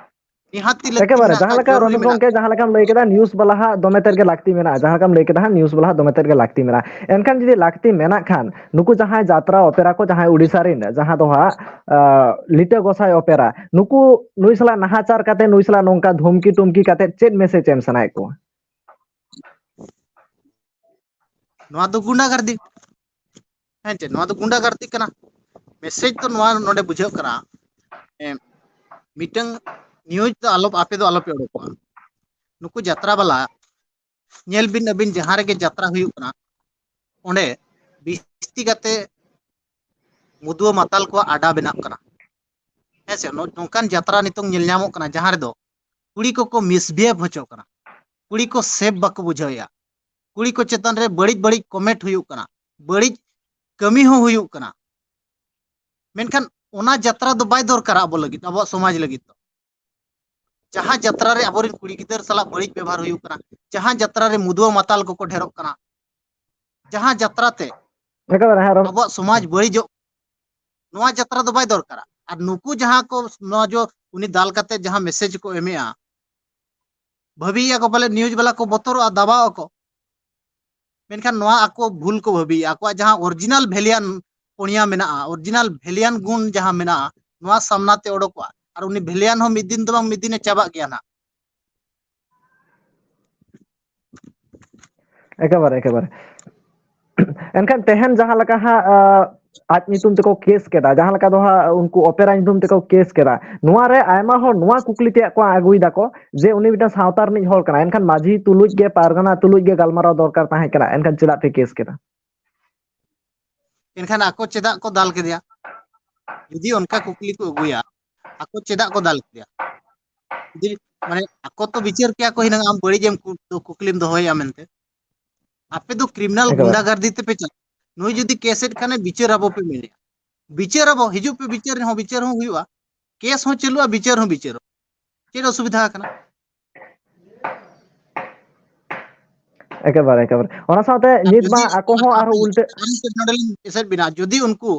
ᱱᱤᱦᱟᱹᱛᱤ ᱞᱟᱹᱠᱛᱤ ᱮᱠᱮᱵᱟᱨᱮ ᱢᱮᱱᱟᱜ ᱡᱟᱦᱟᱸ ᱟᱠᱟᱫ, ᱞᱮᱠᱟ ᱡᱚᱨᱩᱨᱤ ᱨᱚᱱᱤᱛ ᱢᱮᱱᱟᱜ ᱜᱚᱢᱠᱮ ᱡᱟᱦᱟᱸ ᱞᱮᱠᱟᱢ ᱞᱟᱹᱭ ᱠᱮᱫᱟ, ᱱᱤᱭᱩᱡᱽ ᱵᱟᱞᱟ ᱦᱟᱜ ᱫᱚᱢᱮ ᱛᱮᱫ ᱜᱮ ᱞᱟᱹᱠᱛᱤ ᱢᱮᱱᱟᱜᱼᱟ᱾ ᱡᱟᱦᱟᱸ ᱞᱮᱠᱟᱢ ᱞᱟᱹᱭ ᱠᱮᱫᱟ ᱦᱟᱸᱜ, ᱱᱤᱭᱩᱡᱽ ᱵᱟᱞᱟ ᱦᱟᱜ ᱫᱚᱢᱮ ᱛᱮᱫ ᱜᱮ ᱞᱟᱹᱠᱛᱤ ᱢᱮᱱᱟᱜᱼᱟ᱾ ᱮᱱᱠᱷᱟᱱ ᱡᱩᱫᱤ ᱞᱟᱹᱠᱛᱤ ᱢᱮᱱᱟᱜ ᱠᱷᱟᱱ, ᱱᱩᱠᱩ ᱡᱟᱦᱟᱸᱭ ᱡᱟᱛᱨᱟ ᱚᱯᱮᱨᱟ ᱠᱚ, ᱡᱟᱦᱟᱸᱭ ᱩᱰᱤᱥᱟ ᱨᱮᱱ, ᱡᱟᱦᱟᱸ ᱫᱚ ᱦᱟᱸᱜ ᱟᱸ, ᱞᱤᱴᱟᱹ ᱜᱚᱸᱥᱟᱭ ᱚᱯᱮᱨᱟ, ᱱᱩᱠᱩ ᱱᱩᱭ ᱥᱟᱞᱟᱜ ᱱᱟᱦᱟᱪᱟᱨ ᱠᱟᱛᱮ, ᱱᱩᱭ ᱥᱟᱞᱟᱜ ᱱᱚᱝᱠᱟ ᱫᱷᱩᱢᱠᱤ ᱴᱩᱢᱠᱤ ᱠᱟᱛᱮ ᱪᱮᱫ ᱢᱮᱥᱮᱡᱽ ᱮᱢ ᱥᱟᱱᱟᱭᱮᱫ ᱠᱚᱣᱟ? ᱱᱚᱣᱟ ᱫᱚ ᱜᱩᱱᱰᱟᱜᱟᱨᱫᱤ᱾ ᱦᱮᱸ ᱪᱮ, ᱱᱚᱣᱟ ᱫᱚ ᱜᱩᱱᱰᱟᱜᱟᱨᱫᱤ ᱠᱟᱱᱟ᱾ ᱢᱮᱥᱮᱡᱽ ᱫᱚ ᱱᱚᱣᱟ ᱱᱚᱰᱮ ᱵᱩᱡᱷᱟᱹᱜ ᱠᱟᱱᱟ, ᱮ, ᱢᱤᱫᱴᱟᱝ ᱱᱤᱭᱩᱡᱽ ᱫᱚ ᱟᱞᱚ, ᱟᱯᱮ ᱫᱚ ᱟᱞᱚᱯᱮ ᱚᱰᱚᱠᱚᱜᱼᱟ᱾ ᱱᱩᱠᱩ ᱡᱟᱛᱨᱟ ᱵᱟᱞᱟ, ᱧᱮᱞ ᱵᱤᱱ, ᱟᱹᱵᱤᱱ ᱡᱟᱦᱟᱸ ᱨᱮᱜᱮ ᱡᱟᱛᱨᱟ ᱦᱩᱭᱩᱜ ᱠᱟᱱᱟ, ᱚᱸᱰᱮ ᱵᱤᱥᱛᱤ ᱠᱟᱛᱮ ᱢᱩᱫᱩᱣᱟᱹ ᱢᱟᱛᱟᱞ ᱠᱚᱣᱟᱜ ᱟᱰᱟ ᱵᱮᱱᱟᱜ ᱠᱟᱱᱟ᱾ ᱦᱮᱸ ᱥᱮ, ᱱᱚ-, ᱱᱚᱝᱠᱟᱱ ᱡᱟᱛᱨᱟ ᱱᱤᱛᱚᱝ ᱧᱮᱞ ᱧᱟᱢᱚᱜ ᱠᱟᱱᱟ, ᱡᱟᱦᱟᱸ ᱨᱮᱫᱚ ᱠᱩᱲᱤ ᱠᱚᱠᱚ ᱢᱤᱥᱵᱤᱦᱮᱵᱽ ᱦᱚᱪᱚᱜ ᱠᱟᱱᱟ, ᱠᱩᱲᱤ ᱠᱚ ᱥᱮᱯ ᱵᱟᱠᱚ ᱵᱩᱡᱷᱟᱹᱣᱮᱜᱼᱟ, ᱠᱩᱲᱤ ᱠᱚ ᱪᱮᱛᱟᱱ ᱨᱮ ᱵᱟᱹᱲᱤᱡ ᱵᱟᱹᱲᱤᱡ ᱠᱚᱢᱮᱱᱴ ᱦᱩᱭᱩᱜ ᱠᱟᱱᱟ, ᱵᱟᱹᱲᱤᱡ ᱠᱟᱹᱢᱤ ᱦᱚᱸ ᱦᱩᱭᱩᱜ ᱠᱟᱱᱟ᱾ ᱢᱮᱱᱠᱷᱟᱱ ᱚᱱᱟ ᱡᱟᱛᱨᱟ ᱫᱚ ᱵᱟᱭ ᱫᱚᱨᱠᱟᱨᱟ ᱟᱵᱚ ᱞᱟᱹᱜᱤᱫ, ᱟᱵᱚᱣᱟᱜ ᱥᱚᱢᱟᱡᱽ ᱞᱟᱹᱜᱤᱫ ᱫᱚ᱾ ᱡᱟᱦᱟᱸ ᱡᱟᱛᱨᱟ ᱨᱮ ᱟᱵᱚᱨᱮᱱ ᱠᱩᱲᱤ ᱜᱤᱫᱟᱹᱨ ᱥᱟᱞᱟᱜ ᱵᱟᱹᱲᱤᱡ ᱵᱮᱵᱚᱦᱟᱨ ᱦᱩᱭᱩᱜ ᱠᱟᱱᱟ, ᱡᱟᱦᱟᱸ ᱡᱟᱛᱨᱟ ᱨᱮ ᱢᱩᱫᱩᱣᱟ ᱢᱟᱛᱟᱞ ᱠᱚᱠᱚ ᱰᱷᱮᱨᱚᱜ ᱠᱟᱱᱟ, ᱡᱟᱦᱟᱸ ᱡᱟᱛᱨᱟ ᱛᱮ ᱮᱠᱮᱵᱟᱨᱮ ᱦᱮᱸ, ᱨᱚᱱ- ᱟᱵᱚᱣᱟᱜ ᱥᱚᱢᱟᱡᱽ ᱵᱟᱹᱲᱤᱡᱚᱜ, ᱱᱚᱣᱟ ᱡᱟᱛᱨᱟ ᱫᱚ ᱵᱟᱭ ᱫᱚᱨᱠᱟᱨᱟ᱾ ᱟᱨ ᱱᱩᱠᱩ ᱡᱟᱦᱟᱸ ᱠᱚ, ᱱᱚᱣᱟ ᱡᱚ ᱩᱱᱤ ᱫᱟᱞ ᱠᱟᱛᱮ ᱡᱟᱦᱟᱸ ᱢᱮᱥᱮᱡᱽ ᱠᱚ ᱮᱢᱮᱜᱼᱟ, ᱵᱷᱟᱹᱵᱤᱭᱮᱜᱼᱟ ᱠᱚ ᱯᱟᱞᱮ ᱱᱤᱭᱩᱡᱽ ᱵᱟᱞᱟ ᱠᱚ ᱵᱚᱛᱚᱨᱚᱜᱼᱟ, ᱫᱟᱵᱟᱣ ᱟᱠᱚ᱾ ᱢᱮᱱᱠᱷᱟᱱ ᱱᱚᱣᱟ ᱟᱠᱚ ᱵᱷᱩᱞ ᱠᱚ ᱵᱷᱟᱹᱵᱤᱭᱮᱜᱼᱟ, ᱟᱠᱚᱣᱟᱜ ᱡᱟᱦᱟᱸ ᱚᱨᱤᱡᱤᱱᱟᱞ ᱵᱷᱮᱞᱤᱭᱟᱱ ᱯᱩᱱᱭᱟ ᱢᱮᱱᱟᱜᱼᱟ, ᱚᱨᱤᱡᱤᱱᱟᱞ ᱵᱷᱮᱞᱤᱭᱟᱱ ᱜᱩᱱ ᱡᱟᱦᱟᱸ ᱢᱮᱱᱟᱜᱼᱟ, ᱱᱚᱣᱟ ᱥᱟᱢᱱᱟ ᱛᱮ ᱚᱰᱚᱠᱚᱜᱼᱟ᱾ ᱟᱨ ᱩᱱᱤ ᱵᱷᱮᱞᱤᱭᱟᱱ ᱦᱚᱸ ᱢᱤᱫ ᱫᱤᱱ ᱫᱚ ᱵᱟᱝ ᱢᱤᱫ ᱫᱤᱱᱮ ᱪᱟᱵᱟᱜ ᱜᱮᱭᱟ ᱱᱟᱜ᱾ ᱮᱠᱮᱵᱟᱨᱮ, ᱮᱠᱮᱵᱟᱨᱮ᱾ ᱮᱱᱠᱷᱟᱱ ᱛᱮᱦᱮᱧ ᱡᱟᱦᱟᱸ ᱞᱮᱠᱟ ᱦᱟᱸᱜ, ᱟᱸ, ᱟᱡ ᱧᱩᱛᱩᱢ ᱛᱮᱠᱚ ᱠᱮᱥ ᱠᱮᱫᱟ, ᱡᱟᱦᱟᱸ ᱞᱮᱠᱟ ᱫᱚ ᱦᱟᱸᱜ ᱩᱱᱠᱩ ᱚᱯᱮᱨᱟ ᱧᱩᱛᱩᱢ ᱛᱮᱠᱚ ᱠᱮᱥ ᱠᱮᱫᱟ᱾ ᱱᱚᱣᱟ ᱨᱮ ᱟᱭᱢᱟ ᱦᱚᱲ ᱱᱚᱣᱟ ᱠᱩᱠᱞᱤ ᱛᱮᱭᱟᱜ ᱠᱚ ᱟᱹᱜᱩᱭ ᱫᱟᱠᱚ ᱡᱮ ᱩᱱᱤ ᱢᱤᱫᱴᱟᱝ ᱥᱟᱶᱛᱟ ᱨᱤᱱᱤᱡ ᱦᱚᱲ ᱠᱟᱱᱟᱭ, ᱮᱱᱠᱷᱟᱱ ᱢᱟᱹᱡᱷᱤ ᱛᱩᱞᱩᱡ ᱜᱮ, ᱯᱟᱨᱜᱟᱱᱟ ᱛᱩᱞᱩᱡ ᱜᱮ ᱜᱟᱞᱢᱟᱨᱟᱣ ᱫᱚᱨᱠᱟᱨ ᱛᱟᱦᱮᱸ ᱠᱟᱱᱟ, ᱮᱱᱠᱷᱟᱱ ᱪᱮᱫᱟᱜ ᱯᱮ ᱠᱮᱥ ᱠᱮᱫᱟ? ᱮᱱᱠᱷᱟᱱ ᱟᱠᱚ ᱪᱮᱫᱟᱜ ᱠᱚ ᱫᱟᱞ ᱠᱮᱫᱮᱭᱟ? ᱡᱩᱫᱤ ᱚᱱᱠᱟ ᱠᱩᱠᱞᱤ ᱠᱚ ᱟᱹᱜᱩᱭᱟ, ᱟᱠᱚ ᱪᱮᱫᱟᱜ ᱠᱚ ᱫᱟᱞ ᱠᱮᱫᱮᱭᱟ? ᱡᱩᱫᱤ ᱢᱟᱱᱮ ᱟᱠᱚ ᱛᱚ ᱵᱤᱪᱟᱹᱨ ᱠᱮᱭᱟ ᱠᱚ ᱦᱤᱱᱟᱹᱝ, ᱟᱢ ᱵᱟᱹᱲᱤᱡ ᱮᱢ ᱠᱩ- ᱠᱩᱠᱞᱤᱢ ᱫᱚᱦᱚᱭᱟ ᱢᱮᱱᱛᱮ᱾ ᱟᱯᱮ ᱫᱚ ᱠᱨᱤᱢᱤᱱᱟᱞ ᱮᱠᱮᱵᱟᱨᱮ᱾ ᱜᱩᱱᱰᱟ ᱜᱟᱨᱫᱤ ᱛᱮᱯᱮ ᱪᱟᱞᱟᱜ᱾ ᱱᱩᱭ ᱡᱩᱫᱤ ᱠᱮᱥ ᱮᱫ ᱠᱷᱟᱱᱮ ᱵᱤᱪᱟᱹᱨ ᱟᱵᱚ ᱯᱮ ᱢᱮᱱᱮᱫᱼᱟ, ᱵᱤᱪᱟᱹᱨ ᱟᱵᱚ, ᱦᱤᱡᱩᱜ ᱯᱮ, ᱵᱤᱪᱟᱹᱨ ᱨᱮᱦᱚᱸ, ᱵᱤᱪᱟᱹᱨ ᱦᱚᱸ ᱦᱩᱭᱩᱜᱼᱟ, ᱠᱮᱥ ᱦᱚᱸ ᱪᱟᱹᱞᱩᱜᱼᱟ, ᱵᱤᱪᱟᱹᱨ ᱦᱚᱸ ᱵᱤᱪᱟᱹᱨᱚᱜ᱾ ᱪᱮᱫ ᱚᱥᱩᱵᱤᱫᱷᱟ ᱠᱟᱱᱟ? ᱮᱠᱮᱵᱟᱨᱮ, ᱮᱠᱮᱵᱟᱨᱮ᱾ ᱚᱱᱟ ᱥᱟᱶᱛᱮ ᱟᱨ ᱱᱤᱛ ᱢᱟ ᱡᱩᱫᱤ ᱟᱠᱚ ᱦᱚᱸ ᱟᱨᱦᱚᱸ ᱩᱞᱴᱟᱹ ᱟᱨ ᱢᱤᱫᱴᱮᱱ ᱱᱚᱰᱮ ᱞᱤᱧ ᱮᱥᱮᱫ ᱵᱮᱱᱟ, ᱡᱩᱫᱤ ᱩᱱᱠᱩ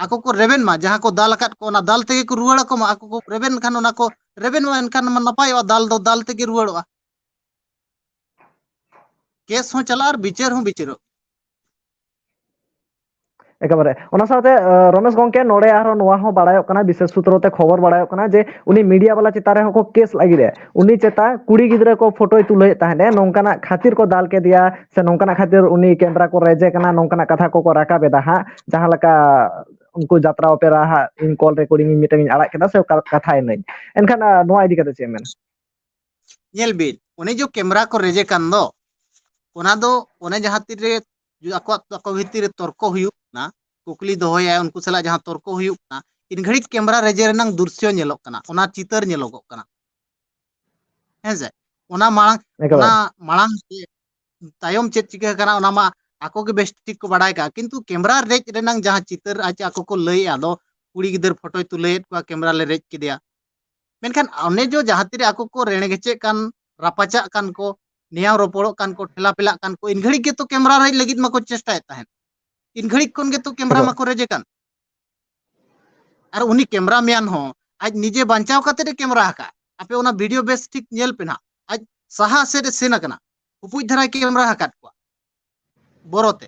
ᱟᱠᱚ ᱠᱚ ᱨᱮᱵᱮᱱ ᱢᱟ, ᱡᱟᱦᱟᱸ ᱠᱚ ᱫᱟᱞ ᱟᱠᱟᱫ ᱠᱚ, ᱚᱱᱟ ᱫᱟᱞ ᱛᱮᱜᱮ ᱠᱚ ᱨᱩᱣᱟᱹᱲ ᱟᱠᱚ ᱢᱟ᱾ ᱟᱠᱚ ᱠᱚ ᱨᱮᱵᱮᱱ ᱠᱷᱟᱱ ᱚᱱᱟ ᱠᱚ ᱨᱮᱵᱮᱱ ᱢᱟ, ᱮᱱᱠᱷᱟᱱ ᱢᱟ ᱱᱟᱯᱟᱭᱚᱜᱼᱟ, ᱫᱟᱞ ᱫᱚ ᱫᱟᱞ ᱛᱮᱜᱮ ᱨᱩᱣᱟᱹᱲᱚᱜᱼᱟ᱾ ᱠᱮᱥ ᱦᱚᱸ ᱪᱟᱞᱟᱜᱼᱟ ᱟᱨ ᱵᱤᱪᱟᱹᱨ ᱦᱚᱸ ᱵᱤᱪᱟᱹᱨᱚᱜ᱾ ᱮᱠᱮᱵᱟᱨᱮ᱾ ᱚᱱᱟ ᱥᱟᱶᱛᱮ, ᱟᱸ, ᱨᱚᱢᱮᱥ ᱜᱚᱝᱠᱮ, ᱱᱚᱰᱮ ᱟᱨᱦᱚᱸ ᱱᱚᱣᱟ ᱦᱚᱸ ᱵᱟᱲᱟᱭᱚᱜ ᱠᱟᱱᱟ, ᱵᱤᱥᱮᱥ ᱥᱩᱛᱨᱚ ᱛᱮ ᱠᱷᱚᱵᱚᱨ ᱵᱟᱲᱟᱭᱚᱜ ᱠᱟᱱᱟ ᱡᱮ ᱩᱱᱤ ᱢᱤᱰᱤᱭᱟ ᱵᱟᱞᱟ ᱪᱮᱛᱟᱱ ᱨᱮᱦᱚᱸ ᱠᱚ ᱠᱮᱥ ᱞᱟᱹᱜᱤᱫ ᱮ᱾ ᱩᱱᱤ ᱪᱮᱛᱟᱱ ᱠᱩᱲᱤ ᱜᱤᱫᱽᱨᱟᱹ ᱠᱚ ᱯᱷᱳᱴᱳᱭ ᱛᱩᱞᱟᱹᱣᱮᱫ ᱛᱟᱦᱮᱸᱫ ᱮ, ᱱᱚᱝᱠᱟᱱᱟᱜ ᱠᱷᱟᱹᱛᱤᱨ ᱠᱚ ᱫᱟᱞ ᱠᱮᱫᱮᱭᱟ ᱥᱮ ᱱᱚᱝᱠᱟᱱᱟᱜ ᱠᱷᱟᱹᱛᱤᱨ ᱩᱱᱤ ᱠᱮᱢᱨᱟ ᱠᱚ ᱨᱮᱡᱮ ᱠᱟᱱᱟ, ᱱᱚᱝᱠᱟᱱᱟᱜ ᱠᱟᱛᱷᱟ ᱠᱚᱠᱚ ᱨᱟᱠᱟᱵ ᱮᱫᱟ ᱦᱟᱸᱜ, ᱡᱟᱦᱟᱸ ᱞᱮᱠᱟ ᱩᱱᱠᱩ ᱡᱟᱛᱨᱟ ᱚᱯᱮᱨᱟ ᱦᱟᱸᱜ ᱤᱧ ᱠᱚᱞ ᱨᱮᱠᱚᱨᱰᱤᱝ ᱤᱧ ᱢᱤᱫᱴᱟᱝ ᱤᱧ ᱟᱲᱟᱜ ᱠᱮᱫᱟ ᱥᱮ ᱚᱠᱟ ᱠᱟᱛᱷᱟᱭ ᱱᱟᱹᱧ᱾ ᱮᱱᱠᱷᱟᱱ, ᱟᱸ, ᱱᱚᱣᱟ ᱤᱫᱤ ᱠᱟᱛᱮ ᱪᱮᱫ ᱮᱢ ᱢᱮᱱᱟ? ᱧᱮᱞ ᱵᱤᱱ, ᱚᱱᱮ ᱡᱮ ᱠᱮᱢᱨᱟ ᱠᱚ ᱨᱮᱡᱮ ᱠᱟᱱ ᱫᱚ, ᱚᱱᱟ ᱫᱚ ᱚᱱᱮ ᱡᱟᱦᱟᱸ ᱛᱤᱨᱮ ᱡᱩ- ᱟᱠᱚᱣᱟᱜ, ᱟᱠᱚ ᱵᱷᱤᱛᱤᱨ ᱨᱮ ᱛᱚᱨᱠᱚ ᱦᱩᱭᱩᱜ ᱠᱟᱱᱟ, ᱠᱩᱠᱞᱤ ᱫᱚᱦᱚᱭᱟᱭ, ᱩᱱᱠᱩ ᱥᱟᱞᱟᱜ ᱡᱟᱦᱟᱸ ᱛᱚᱨᱠᱚ ᱦᱩᱭᱩᱜ ᱠᱟᱱᱟ, ᱤᱱ ᱜᱷᱟᱹᱲᱤᱡ ᱠᱮᱢᱨᱟ ᱨᱮᱡᱮ ᱨᱮᱱᱟᱝ ᱫᱨᱤᱥᱥᱚ ᱧᱮᱞᱚᱜ ᱠᱟᱱᱟ, ᱚᱱᱟ ᱪᱤᱛᱟᱹᱨ ᱧᱮᱞᱚᱜᱚᱜ ᱠᱟᱱᱟ᱾ ᱦᱮᱸ ᱥᱮ? ᱚᱱᱟ ᱢᱟᱲᱟᱝ, ᱮᱠᱮᱵᱟᱨᱮ᱾ ᱚᱱᱟ ᱢᱟᱲᱟᱝ ᱛᱮ, ᱛᱟᱭᱚᱢ ᱪᱮᱫ ᱪᱤᱠᱟᱹ ᱠᱟᱱᱟ, ᱚᱱᱟ ᱢᱟ ᱟᱠᱚ ᱜᱮ ᱵᱮᱥ ᱴᱷᱤᱠ ᱠᱚ ᱵᱟᱲᱟᱭ ᱠᱟᱜᱼᱟ, ᱠᱤᱱᱛᱩ ᱠᱮᱢᱨᱟ ᱨᱮᱡ ᱨᱮᱱᱟᱝ ᱡᱟᱦᱟᱸ ᱪᱤᱛᱟᱹᱨ ᱟᱡ ᱟᱠᱚ ᱠᱚ ᱞᱟᱹᱭᱮᱫᱼᱟ, ᱫᱚ ᱠᱩᱲᱤ ᱜᱤᱫᱟᱹᱨ ᱯᱷᱳᱴᱳᱭ ᱛᱩᱞᱟᱹᱭᱮᱫ ᱠᱚᱣᱟ, ᱠᱮᱢᱨᱟ ᱞᱮ ᱨᱮᱡ ᱠᱮᱫᱮᱭᱟ᱾ ᱢᱮᱱᱠᱷᱟᱱ ᱚᱱᱮ ᱡᱚ ᱡᱟᱦᱟᱸ ᱛᱤᱨᱮ ᱟᱠᱚ ᱠᱚ ᱨᱮᱲᱮᱜᱮᱪᱮᱫ ᱠᱟᱱ, ᱨᱟᱯᱟᱪᱟᱜ ᱠᱟᱱ ᱠᱚ, ᱱᱮᱭᱟᱣ ᱨᱚᱯᱚᱲᱚᱜ ᱠᱟᱱ ᱠᱚ, ᱴᱷᱮᱞᱟ ᱯᱮᱞᱟᱜ ᱠᱟᱱ ᱠᱚ, ᱤᱱ ᱜᱷᱟᱹᱲᱤᱡ ᱜᱮᱛᱚ ᱠᱮᱢᱨᱟ ᱨᱮᱡ ᱞᱟᱹᱜᱤᱫ ᱢᱟᱠᱚ ᱪᱮᱥᱴᱟᱭᱮᱫ ᱛᱟᱦᱮᱸᱫ᱾ ᱤᱱ ᱜᱷᱟᱹᱲᱤᱡ ᱠᱷᱚᱱ ᱜᱮᱛᱚ ᱠᱮᱢᱨᱟ ᱮᱠᱫᱚᱢ᱾ ᱢᱟᱠᱚ ᱨᱮᱡᱮ ᱠᱟᱱ᱾ ᱟᱨ ᱩᱱᱤ ᱠᱮᱢᱨᱟ ᱢᱮᱱ ᱦᱚᱸ ᱟᱡ ᱱᱤᱡᱮ ᱵᱟᱧᱪᱟᱣ ᱠᱟᱛᱮ ᱮ ᱠᱮᱢᱨᱟ ᱟᱠᱟᱫ᱾ ᱟᱯᱮ ᱚᱱᱟ ᱵᱷᱤᱰᱤᱭᱳ ᱵᱮᱥ ᱴᱷᱤᱠ ᱧᱮᱞ ᱯᱮ ᱱᱟᱦᱟᱜ, ᱟᱡ ᱥᱟᱦᱟ ᱥᱮᱫ ᱮ ᱥᱮᱱ ᱟᱠᱟᱱᱟ, ᱦᱩᱯᱩᱡ ᱫᱷᱟᱨᱟᱭ ᱠᱮᱢᱨᱟ ᱟᱠᱟᱫ ᱠᱚᱣᱟ ᱵᱚᱨᱚᱛᱮ᱾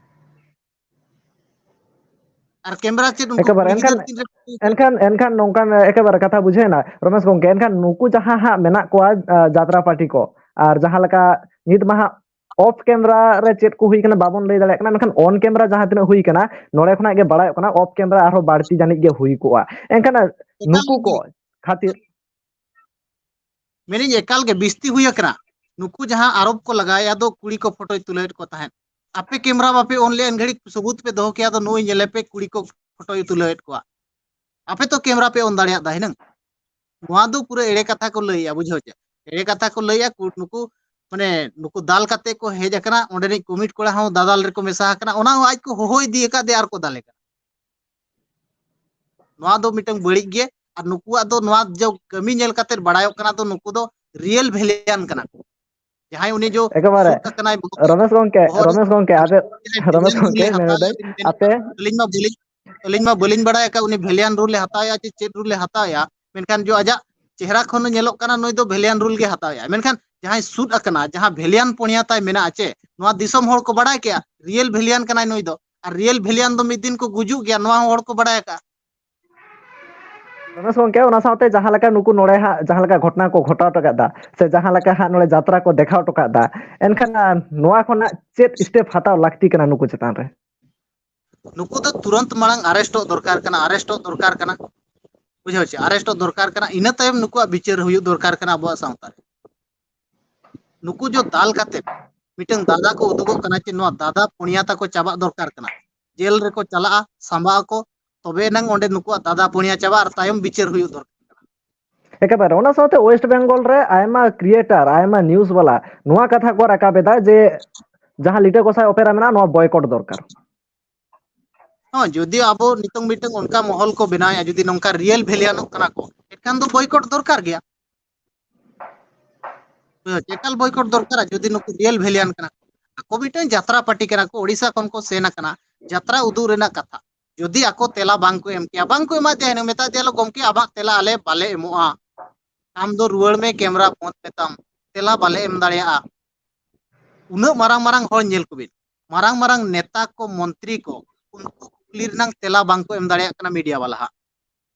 ᱟᱨ ᱠᱮᱢᱨᱟ ᱪᱮᱫ ᱩᱱᱠᱩ ᱮᱠᱮᱵᱟᱨᱮ᱾ ᱠᱩᱲᱤ ᱜᱤᱫᱟᱹᱨ ᱮᱱᱠᱷᱟᱱ, ᱛᱤᱱ ᱨᱮ ᱮᱱᱠᱷᱟᱱ, ᱮᱱᱠᱷᱟᱱ ᱱᱚᱝᱠᱟᱱ ᱮᱠᱮᱵᱟᱨᱮ ᱠᱟᱛᱷᱟ ᱵᱩᱡᱷᱟᱹᱣ ᱮᱱᱟ, ᱨᱚᱢᱮᱥ ᱜᱚᱝᱠᱮ᱾ ᱮᱱᱠᱷᱟᱱ ᱱᱩᱠᱩ ᱡᱟᱦᱟᱸ ᱦᱟᱸᱜ ᱢᱮᱱᱟᱜ ᱠᱚᱣᱟ, ᱟ, ᱡᱟᱛᱨᱟ ᱯᱟᱨᱴᱤ ᱠᱚ, ᱟᱨ ᱡᱟᱦᱟᱸ ᱞᱮᱠᱟ ᱱᱤᱛ ᱢᱟ ᱦᱟᱸᱜ off camera ᱨᱮ ᱪᱮᱫ ᱠᱚ ᱦᱩᱭ ᱠᱟᱱᱟ ᱵᱟᱵᱚᱱ ᱞᱟᱹᱭ ᱫᱟᱲᱮᱭᱟᱜ ᱠᱟᱱᱟ, ᱢᱮᱱᱠᱷᱟᱱ on camera ᱡᱟᱦᱟᱸ ᱛᱤᱱᱟᱹᱜ ᱦᱩᱭ ᱠᱟᱱᱟ, ᱱᱚᱰᱮ ᱠᱷᱚᱱᱟᱜ ᱜᱮ ᱵᱟᱲᱟᱭᱚᱜ ᱠᱟᱱᱟ off camera ᱟᱨᱦᱚᱸ ᱵᱟᱹᱲᱛᱤ ᱡᱟᱹᱱᱤᱡ ᱜᱮ ᱦᱩᱭ ᱠᱚᱜᱼᱟ᱾ ᱮᱱᱠᱷᱟᱱ ᱱᱩᱠᱩ ᱠᱚ ᱠᱷᱟᱹᱛᱤᱨ ᱢᱮᱱᱤᱧ ᱮᱠᱟᱞ ᱜᱮ ᱵᱤᱥᱛᱤ ᱦᱩᱭ ᱟᱠᱟᱱᱟ᱾ ᱱᱩᱠᱩ ᱡᱟᱦᱟᱸ ᱟᱨᱳᱯ ᱠᱚ ᱞᱟᱜᱟᱣᱮᱫᱼᱟ ᱫᱚ ᱠᱩᱲᱤ ᱠᱚ ᱯᱷᱳᱴᱳᱭ ᱛᱩᱞᱟᱹᱣᱮᱫ ᱠᱚ ᱛᱟᱦᱮᱸᱫ, ᱟᱯᱮ ᱠᱮᱢᱨᱟ ᱵᱟᱯᱮ ᱚᱱ ᱞᱮᱫ ᱮᱱ ᱜᱷᱟᱹᱲᱤᱡ ᱥᱟᱹᱵᱩᱛ ᱯᱮ ᱫᱚᱦᱚ ᱠᱮᱭᱟ, ᱫᱚ ᱱᱩᱭ ᱧᱮᱞᱮ ᱯᱮ ᱠᱩᱲᱤ ᱠᱚ ᱯᱷᱳᱴᱳᱭ ᱛᱩᱞᱟᱹᱣᱮᱫ ᱠᱚᱣᱟ, ᱟᱯᱮ ᱛᱚ ᱠᱮᱢᱨᱟ ᱯᱮ ᱚᱱ ᱫᱟᱲᱮᱭᱟᱜ ᱫᱟ ᱦᱤᱱᱟᱹᱝ᱾ ᱱᱚᱣᱟ ᱫᱚ ᱯᱩᱨᱟᱹ ᱮᱲᱮ ᱠᱟᱛᱷᱟ ᱠᱚ ᱞᱟᱹᱭᱮᱜᱼᱟ, ᱵᱩᱡᱷᱟᱹᱣ ᱪᱮ? ᱮᱲᱮ ᱠᱟᱛᱷᱟ ᱠᱚ ᱞᱟᱹᱭᱮᱜᱼᱟ᱾ ᱠᱩ- ᱱᱩᱠᱩ ᱢᱟᱱᱮ ᱱᱩᱠᱩ ᱫᱟᱞ ᱠᱟᱛᱮ ᱠᱚ ᱦᱮᱡ ᱟᱠᱟᱱᱟ, ᱚᱸᱰᱮᱱᱤᱡ ᱠᱚᱢᱤᱴ ᱠᱚᱲᱟ ᱦᱚᱸ ᱫᱟᱫᱟᱞ ᱨᱮᱠᱚ ᱢᱮᱥᱟ ᱟᱠᱟᱱᱟ, ᱚᱱᱟ ᱦᱚᱸ ᱟᱡ ᱠᱚ ᱦᱚᱦᱚ ᱤᱫᱤ ᱟᱠᱟᱫᱮᱭᱟ ᱟᱨ ᱠᱚ ᱫᱟᱞᱮ ᱠᱟᱱᱟ᱾ ᱱᱚᱣᱟ ᱫᱚ ᱢᱤᱫᱴᱟᱝ ᱵᱟᱹᱲᱤᱡ ᱜᱮ᱾ ᱟᱨ ᱱᱩᱠᱩᱣᱟᱜ ᱫᱚ ᱱᱚᱣᱟ ᱡᱮ ᱠᱟᱹᱢᱤ ᱧᱮᱞ ᱠᱟᱛᱮ ᱵᱟᱲᱟᱭᱚᱜ ᱠᱟᱱᱟ ᱫᱚ ᱱᱩᱠᱩ ᱫᱚ ᱨᱤᱭᱮᱞ ᱵᱷᱤᱞᱮᱱ ᱠᱟᱱᱟ ᱠᱚ᱾ ᱡᱟᱦᱟᱸᱭ ᱩᱱᱤ ᱡᱚ ᱮᱠᱮᱵᱟᱨᱮ ᱥᱩᱴ ᱟᱠᱟᱱᱟᱭ ᱵᱚᱦᱚᱜ ᱨᱮ, ᱨᱚᱢᱮᱥ ᱜᱚᱝᱠᱮ, ᱵᱚᱦᱚᱜ ᱨᱮ ᱨᱚᱢᱮᱥ ᱜᱚᱝᱠᱮ, ᱟᱯᱮ, ᱡᱟᱦᱟᱸᱭ ᱨᱚᱢᱮᱥ ᱵᱷᱤᱞᱮᱱ ᱜᱚᱝᱠᱮ, ᱨᱩᱞᱮ ᱦᱟᱛᱟᱣ ᱢᱮᱱᱫᱟᱹᱧ, ᱮᱫᱟ, ᱟᱹᱞᱤᱧ ᱢᱮᱱ ᱟᱯᱮ ᱮᱫᱟ, ᱟᱹᱞᱤᱧ ᱢᱟ ᱵᱟᱹᱞᱤᱧ, ᱟᱹᱞᱤᱧ ᱢᱟ ᱵᱟᱹᱞᱤᱧ ᱵᱟᱲᱟᱭ ᱟᱠᱟᱫ ᱩᱱᱤ ᱵᱷᱤᱞᱮᱱ ᱨᱩᱞᱮ ᱦᱟᱛᱟᱣᱮᱜᱼᱟ ᱪᱮ ᱪᱮᱫ ᱨᱩᱞᱮ ᱦᱟᱛᱟᱣᱮᱜᱼᱟ, ᱢᱮᱱᱠᱷᱟᱱ ᱡᱚ ᱟᱡᱟᱜ ᱪᱮᱦᱨᱟ ᱠᱷᱚᱱ ᱧᱮᱞᱚᱜ ᱠᱟᱱᱟ ᱱᱩᱭ ᱫᱚ ᱵᱷᱤᱞᱮᱱ ᱨᱩᱞ ᱜᱮ ᱦᱟᱛᱟᱣᱮᱜᱼᱟ᱾ ᱢᱮᱱᱠᱷᱟᱱ ᱡᱟᱦᱟᱸᱭ ᱥᱩᱴ ᱟᱠᱟᱱᱟ, ᱡᱟᱦᱟᱸ ᱵᱷᱤᱞᱮᱱ ᱯᱩᱬᱭᱟ ᱛᱟᱭ ᱢᱮᱱᱟᱜᱼᱟ ᱪᱮ, ᱱᱚᱣᱟ ᱫᱤᱥᱚᱢ ᱦᱚᱲ ᱠᱚ ᱵᱟᱲᱟᱭ ᱠᱮᱜᱼᱟ ᱨᱤᱭᱮᱞ ᱵᱷᱤᱞᱮᱱ ᱠᱟᱱᱟᱭ ᱱᱩᱭ ᱫᱚ᱾ ᱟᱨ ᱨᱤᱭᱮᱞ ᱵᱷᱤᱞᱮᱱ ᱫᱚ ᱢᱤᱫ ᱫᱤᱱ ᱠᱚ ᱜᱩᱡᱩᱜ ᱜᱮᱭᱟ, ᱱᱚᱣᱟ ᱦᱚᱸ ᱦᱚᱲ ᱠᱚ ᱵᱟᱲᱟᱭ ᱟᱠᱟᱫᱼᱟ᱾ ᱨᱚᱢᱮᱥ ᱜᱚᱝᱠᱮ, ᱚᱱᱟ ᱥᱟᱶᱛᱮ ᱡᱟᱦᱟᱸ ᱞᱮᱠᱟ ᱱᱩᱠᱩ ᱱᱚᱰᱮ ᱦᱟᱸᱜ ᱡᱟᱦᱟᱸ ᱞᱮᱠᱟ ᱜᱷᱚᱴᱚᱱᱟ ᱠᱚ ᱜᱷᱚᱴᱟᱣ ᱦᱚᱴᱚ ᱠᱟᱫᱟ, ᱥᱮ ᱡᱟᱦᱟᱸ ᱞᱮᱠᱟ ᱦᱟᱸᱜ ᱱᱚᱰᱮ ᱡᱟᱛᱨᱟ ᱠᱚ ᱫᱮᱠᱷᱟᱣ ᱦᱚᱴᱚ ᱠᱟᱫᱟ, ᱮᱱᱠᱷᱟᱱ, ᱟᱨ, ᱱᱚᱣᱟ ᱠᱷᱚᱱᱟᱜ ᱪᱮᱫ ᱥᱴᱮᱯ ᱦᱟᱛᱟᱣ ᱞᱟᱹᱠᱛᱤ ᱠᱟᱱᱟ ᱱᱩᱠᱩ ᱪᱮᱛᱟᱱ ᱨᱮ? ᱱᱩᱠᱩ ᱫᱚ ᱛᱩᱨᱟᱹᱱᱛ ᱢᱟᱲᱟᱝ ᱟᱨᱮᱥᱴᱚᱜ ᱫᱚᱨᱠᱟᱨ ᱠᱟᱱᱟ, ᱟᱨᱮᱥᱴᱚᱜ ᱫᱚᱨᱠᱟᱨ ᱠᱟᱱᱟ, ᱵᱩᱡᱷᱟᱹᱣ ᱪᱮ? ᱟᱨᱮᱥᱴᱚᱜ ᱫᱚᱨᱠᱟᱨ ᱠᱟᱱᱟ, ᱤᱱᱟᱹ ᱛᱟᱭᱚᱢ ᱱᱩᱠᱩᱣᱟᱜ ᱵᱤᱪᱟᱹᱨ ᱦᱩᱭᱩᱜ ᱫᱚᱨᱠᱟᱨ ᱠᱟᱱᱟ ᱟᱵᱚᱣᱟᱜ ᱥᱟᱶᱛᱟ ᱨᱮ᱾ ᱱᱩᱠᱩ ᱡᱚ ᱫᱟᱞ ᱠᱟᱛᱮ ᱢᱤᱫᱴᱟᱝ ᱫᱟᱫᱟ ᱠᱚ ᱩᱫᱩᱜᱚᱜ ᱠᱟᱱᱟ ᱪᱮ ᱱᱚᱣᱟ ᱫᱟᱫᱟ ᱯᱩᱬᱭᱟ ᱛᱟᱠᱚ ᱪᱟᱵᱟᱜ ᱫᱚᱨᱠᱟᱨ ᱠᱟᱱᱟ, ᱡᱮᱞ ᱨᱮᱠᱚ ᱪᱟᱞᱟᱜᱼᱟ, ᱥᱟᱢᱵᱟᱜ ᱟᱠᱚ, ᱛᱚᱵᱮ ᱮᱱᱟᱝ ᱚᱸᱰᱮ ᱱᱩᱠᱩᱣᱟᱜ ᱫᱟᱫᱟ ᱯᱩᱬᱭᱟ ᱪᱟᱵᱟᱜ ᱟᱨ ᱛᱟᱭᱚᱢ ᱵᱤᱪᱟᱹᱨ ᱦᱩᱭᱩᱜ ᱫᱚᱨᱠᱟᱨ ᱠᱟᱱᱟ᱾ ᱮᱠᱮᱵᱟᱨᱮ᱾ ᱚᱱᱟ ᱥᱟᱶᱛᱮ ᱳᱭᱮᱥᱴ ᱵᱮᱝᱜᱚᱞ ᱨᱮ ᱟᱭᱢᱟ ᱠᱨᱤᱭᱮᱴᱟᱨ, ᱟᱭᱢᱟ ᱱᱤᱭᱩᱡ ᱵᱟᱞᱟ ᱱᱚᱣᱟ ᱠᱟᱛᱷᱟ ᱠᱚ ᱨᱟᱠᱟᱵ ᱮᱫᱟ ᱡᱮ ᱡᱟᱦᱟᱸ ᱞᱤᱴᱟᱹ ᱜᱚᱸᱥᱟᱭ ᱚᱯᱮᱨᱟ ᱢᱮᱱᱟᱜᱼᱟ, ᱱᱚᱣᱟ ᱵᱚᱭᱠᱚᱴ ᱫᱚᱨᱠᱟᱨ᱾ ᱦᱚᱸ, ᱡᱩᱫᱤ ᱟᱵᱚ ᱱᱤᱛᱚᱝ ᱢᱤᱫᱴᱟᱝ ᱚᱱᱠᱟ ᱢᱚᱦᱚᱞ ᱠᱚ ᱵᱮᱱᱟᱣᱮᱫᱼᱟ, ᱡᱩᱫᱤ ᱱᱚᱝᱠᱟ ᱨᱤᱭᱮᱞ ᱵᱷᱮᱞᱤᱭᱟᱱᱚᱜ ᱠᱟᱱᱟ ᱠᱚ, ᱮᱱᱠᱷᱟᱱ ᱫᱚ ᱵᱚᱭᱠᱚᱴ ᱫᱚᱨᱠᱟᱨ ᱜᱮᱭᱟ᱾ ᱵᱩᱡᱷᱟᱹᱣ, ᱮᱠᱟᱞ ᱵᱚᱭᱠᱚᱴ ᱫᱚᱨᱠᱟᱨᱟ᱾ ᱡᱩᱫᱤ ᱱᱩᱠᱩ ᱨᱤᱭᱮᱞ ᱵᱷᱮᱞᱤᱭᱟᱱ ᱠᱟᱱᱟ ᱠᱚ, ᱟᱠᱚ ᱢᱤᱫᱴᱟᱝ ᱡᱟᱛᱨᱟ ᱯᱟᱨᱴᱤ ᱠᱟᱱᱟ ᱠᱚ, ᱳᱰᱤᱥᱟ ᱠᱷᱚᱱ ᱠᱚ ᱥᱮᱱ ᱟᱠᱟᱱᱟ, ᱡᱟᱛᱨᱟ ᱩᱫᱩᱜ ᱨᱮᱱᱟᱜ ᱠᱟᱛᱷᱟ᱾ ᱡᱩᱫᱤ ᱟᱠᱚ ᱛᱮᱞᱟ ᱵᱟᱝ ᱠᱚ ᱮᱢ ᱠᱮᱭᱟ, ᱵᱟᱝ ᱠᱚ ᱮᱢᱟ ᱫᱮᱭᱟ, ᱢᱮᱛᱟ ᱫᱮᱭᱟ ᱞᱮ, "ᱜᱚᱢᱠᱮ, ᱟᱢᱟᱜ ᱛᱮᱞᱟ ᱟᱞᱮ ᱵᱟᱞᱮ ᱮᱢᱚᱜᱼᱟ, ᱟᱢ ᱫᱚ ᱨᱩᱣᱟᱹᱲ ᱢᱮ, ᱠᱮᱢᱨᱟ ᱵᱚᱱᱫ ᱢᱮᱛᱟᱢ, ᱛᱮᱞᱟ ᱵᱟᱞᱮ ᱮᱢ ᱫᱟᱲᱮᱭᱟᱜᱼᱟ᱾" ᱩᱱᱟᱹᱜ ᱢᱟᱨᱟᱝ ᱢᱟᱨᱟᱝ ᱦᱚᱲ ᱧᱮᱞ ᱠᱚᱵᱤᱱ, ᱢᱟᱨᱟᱝ ᱢᱟᱨᱟᱝ ᱱᱮᱛᱟ ᱠᱚ, ᱢᱚᱱᱛᱨᱤ ᱠᱚ, ᱩᱱᱠᱩ ᱠᱩᱠᱞᱤ ᱨᱮᱱᱟᱜ ᱛᱮᱞᱟ ᱵᱟᱝ ᱠᱚ ᱮᱢ ᱫᱟᱲᱮᱭᱟᱜ ᱠᱟᱱᱟ ᱢᱤᱰᱤᱭᱟ ᱵᱟᱞᱟ ᱦᱟᱜ᱾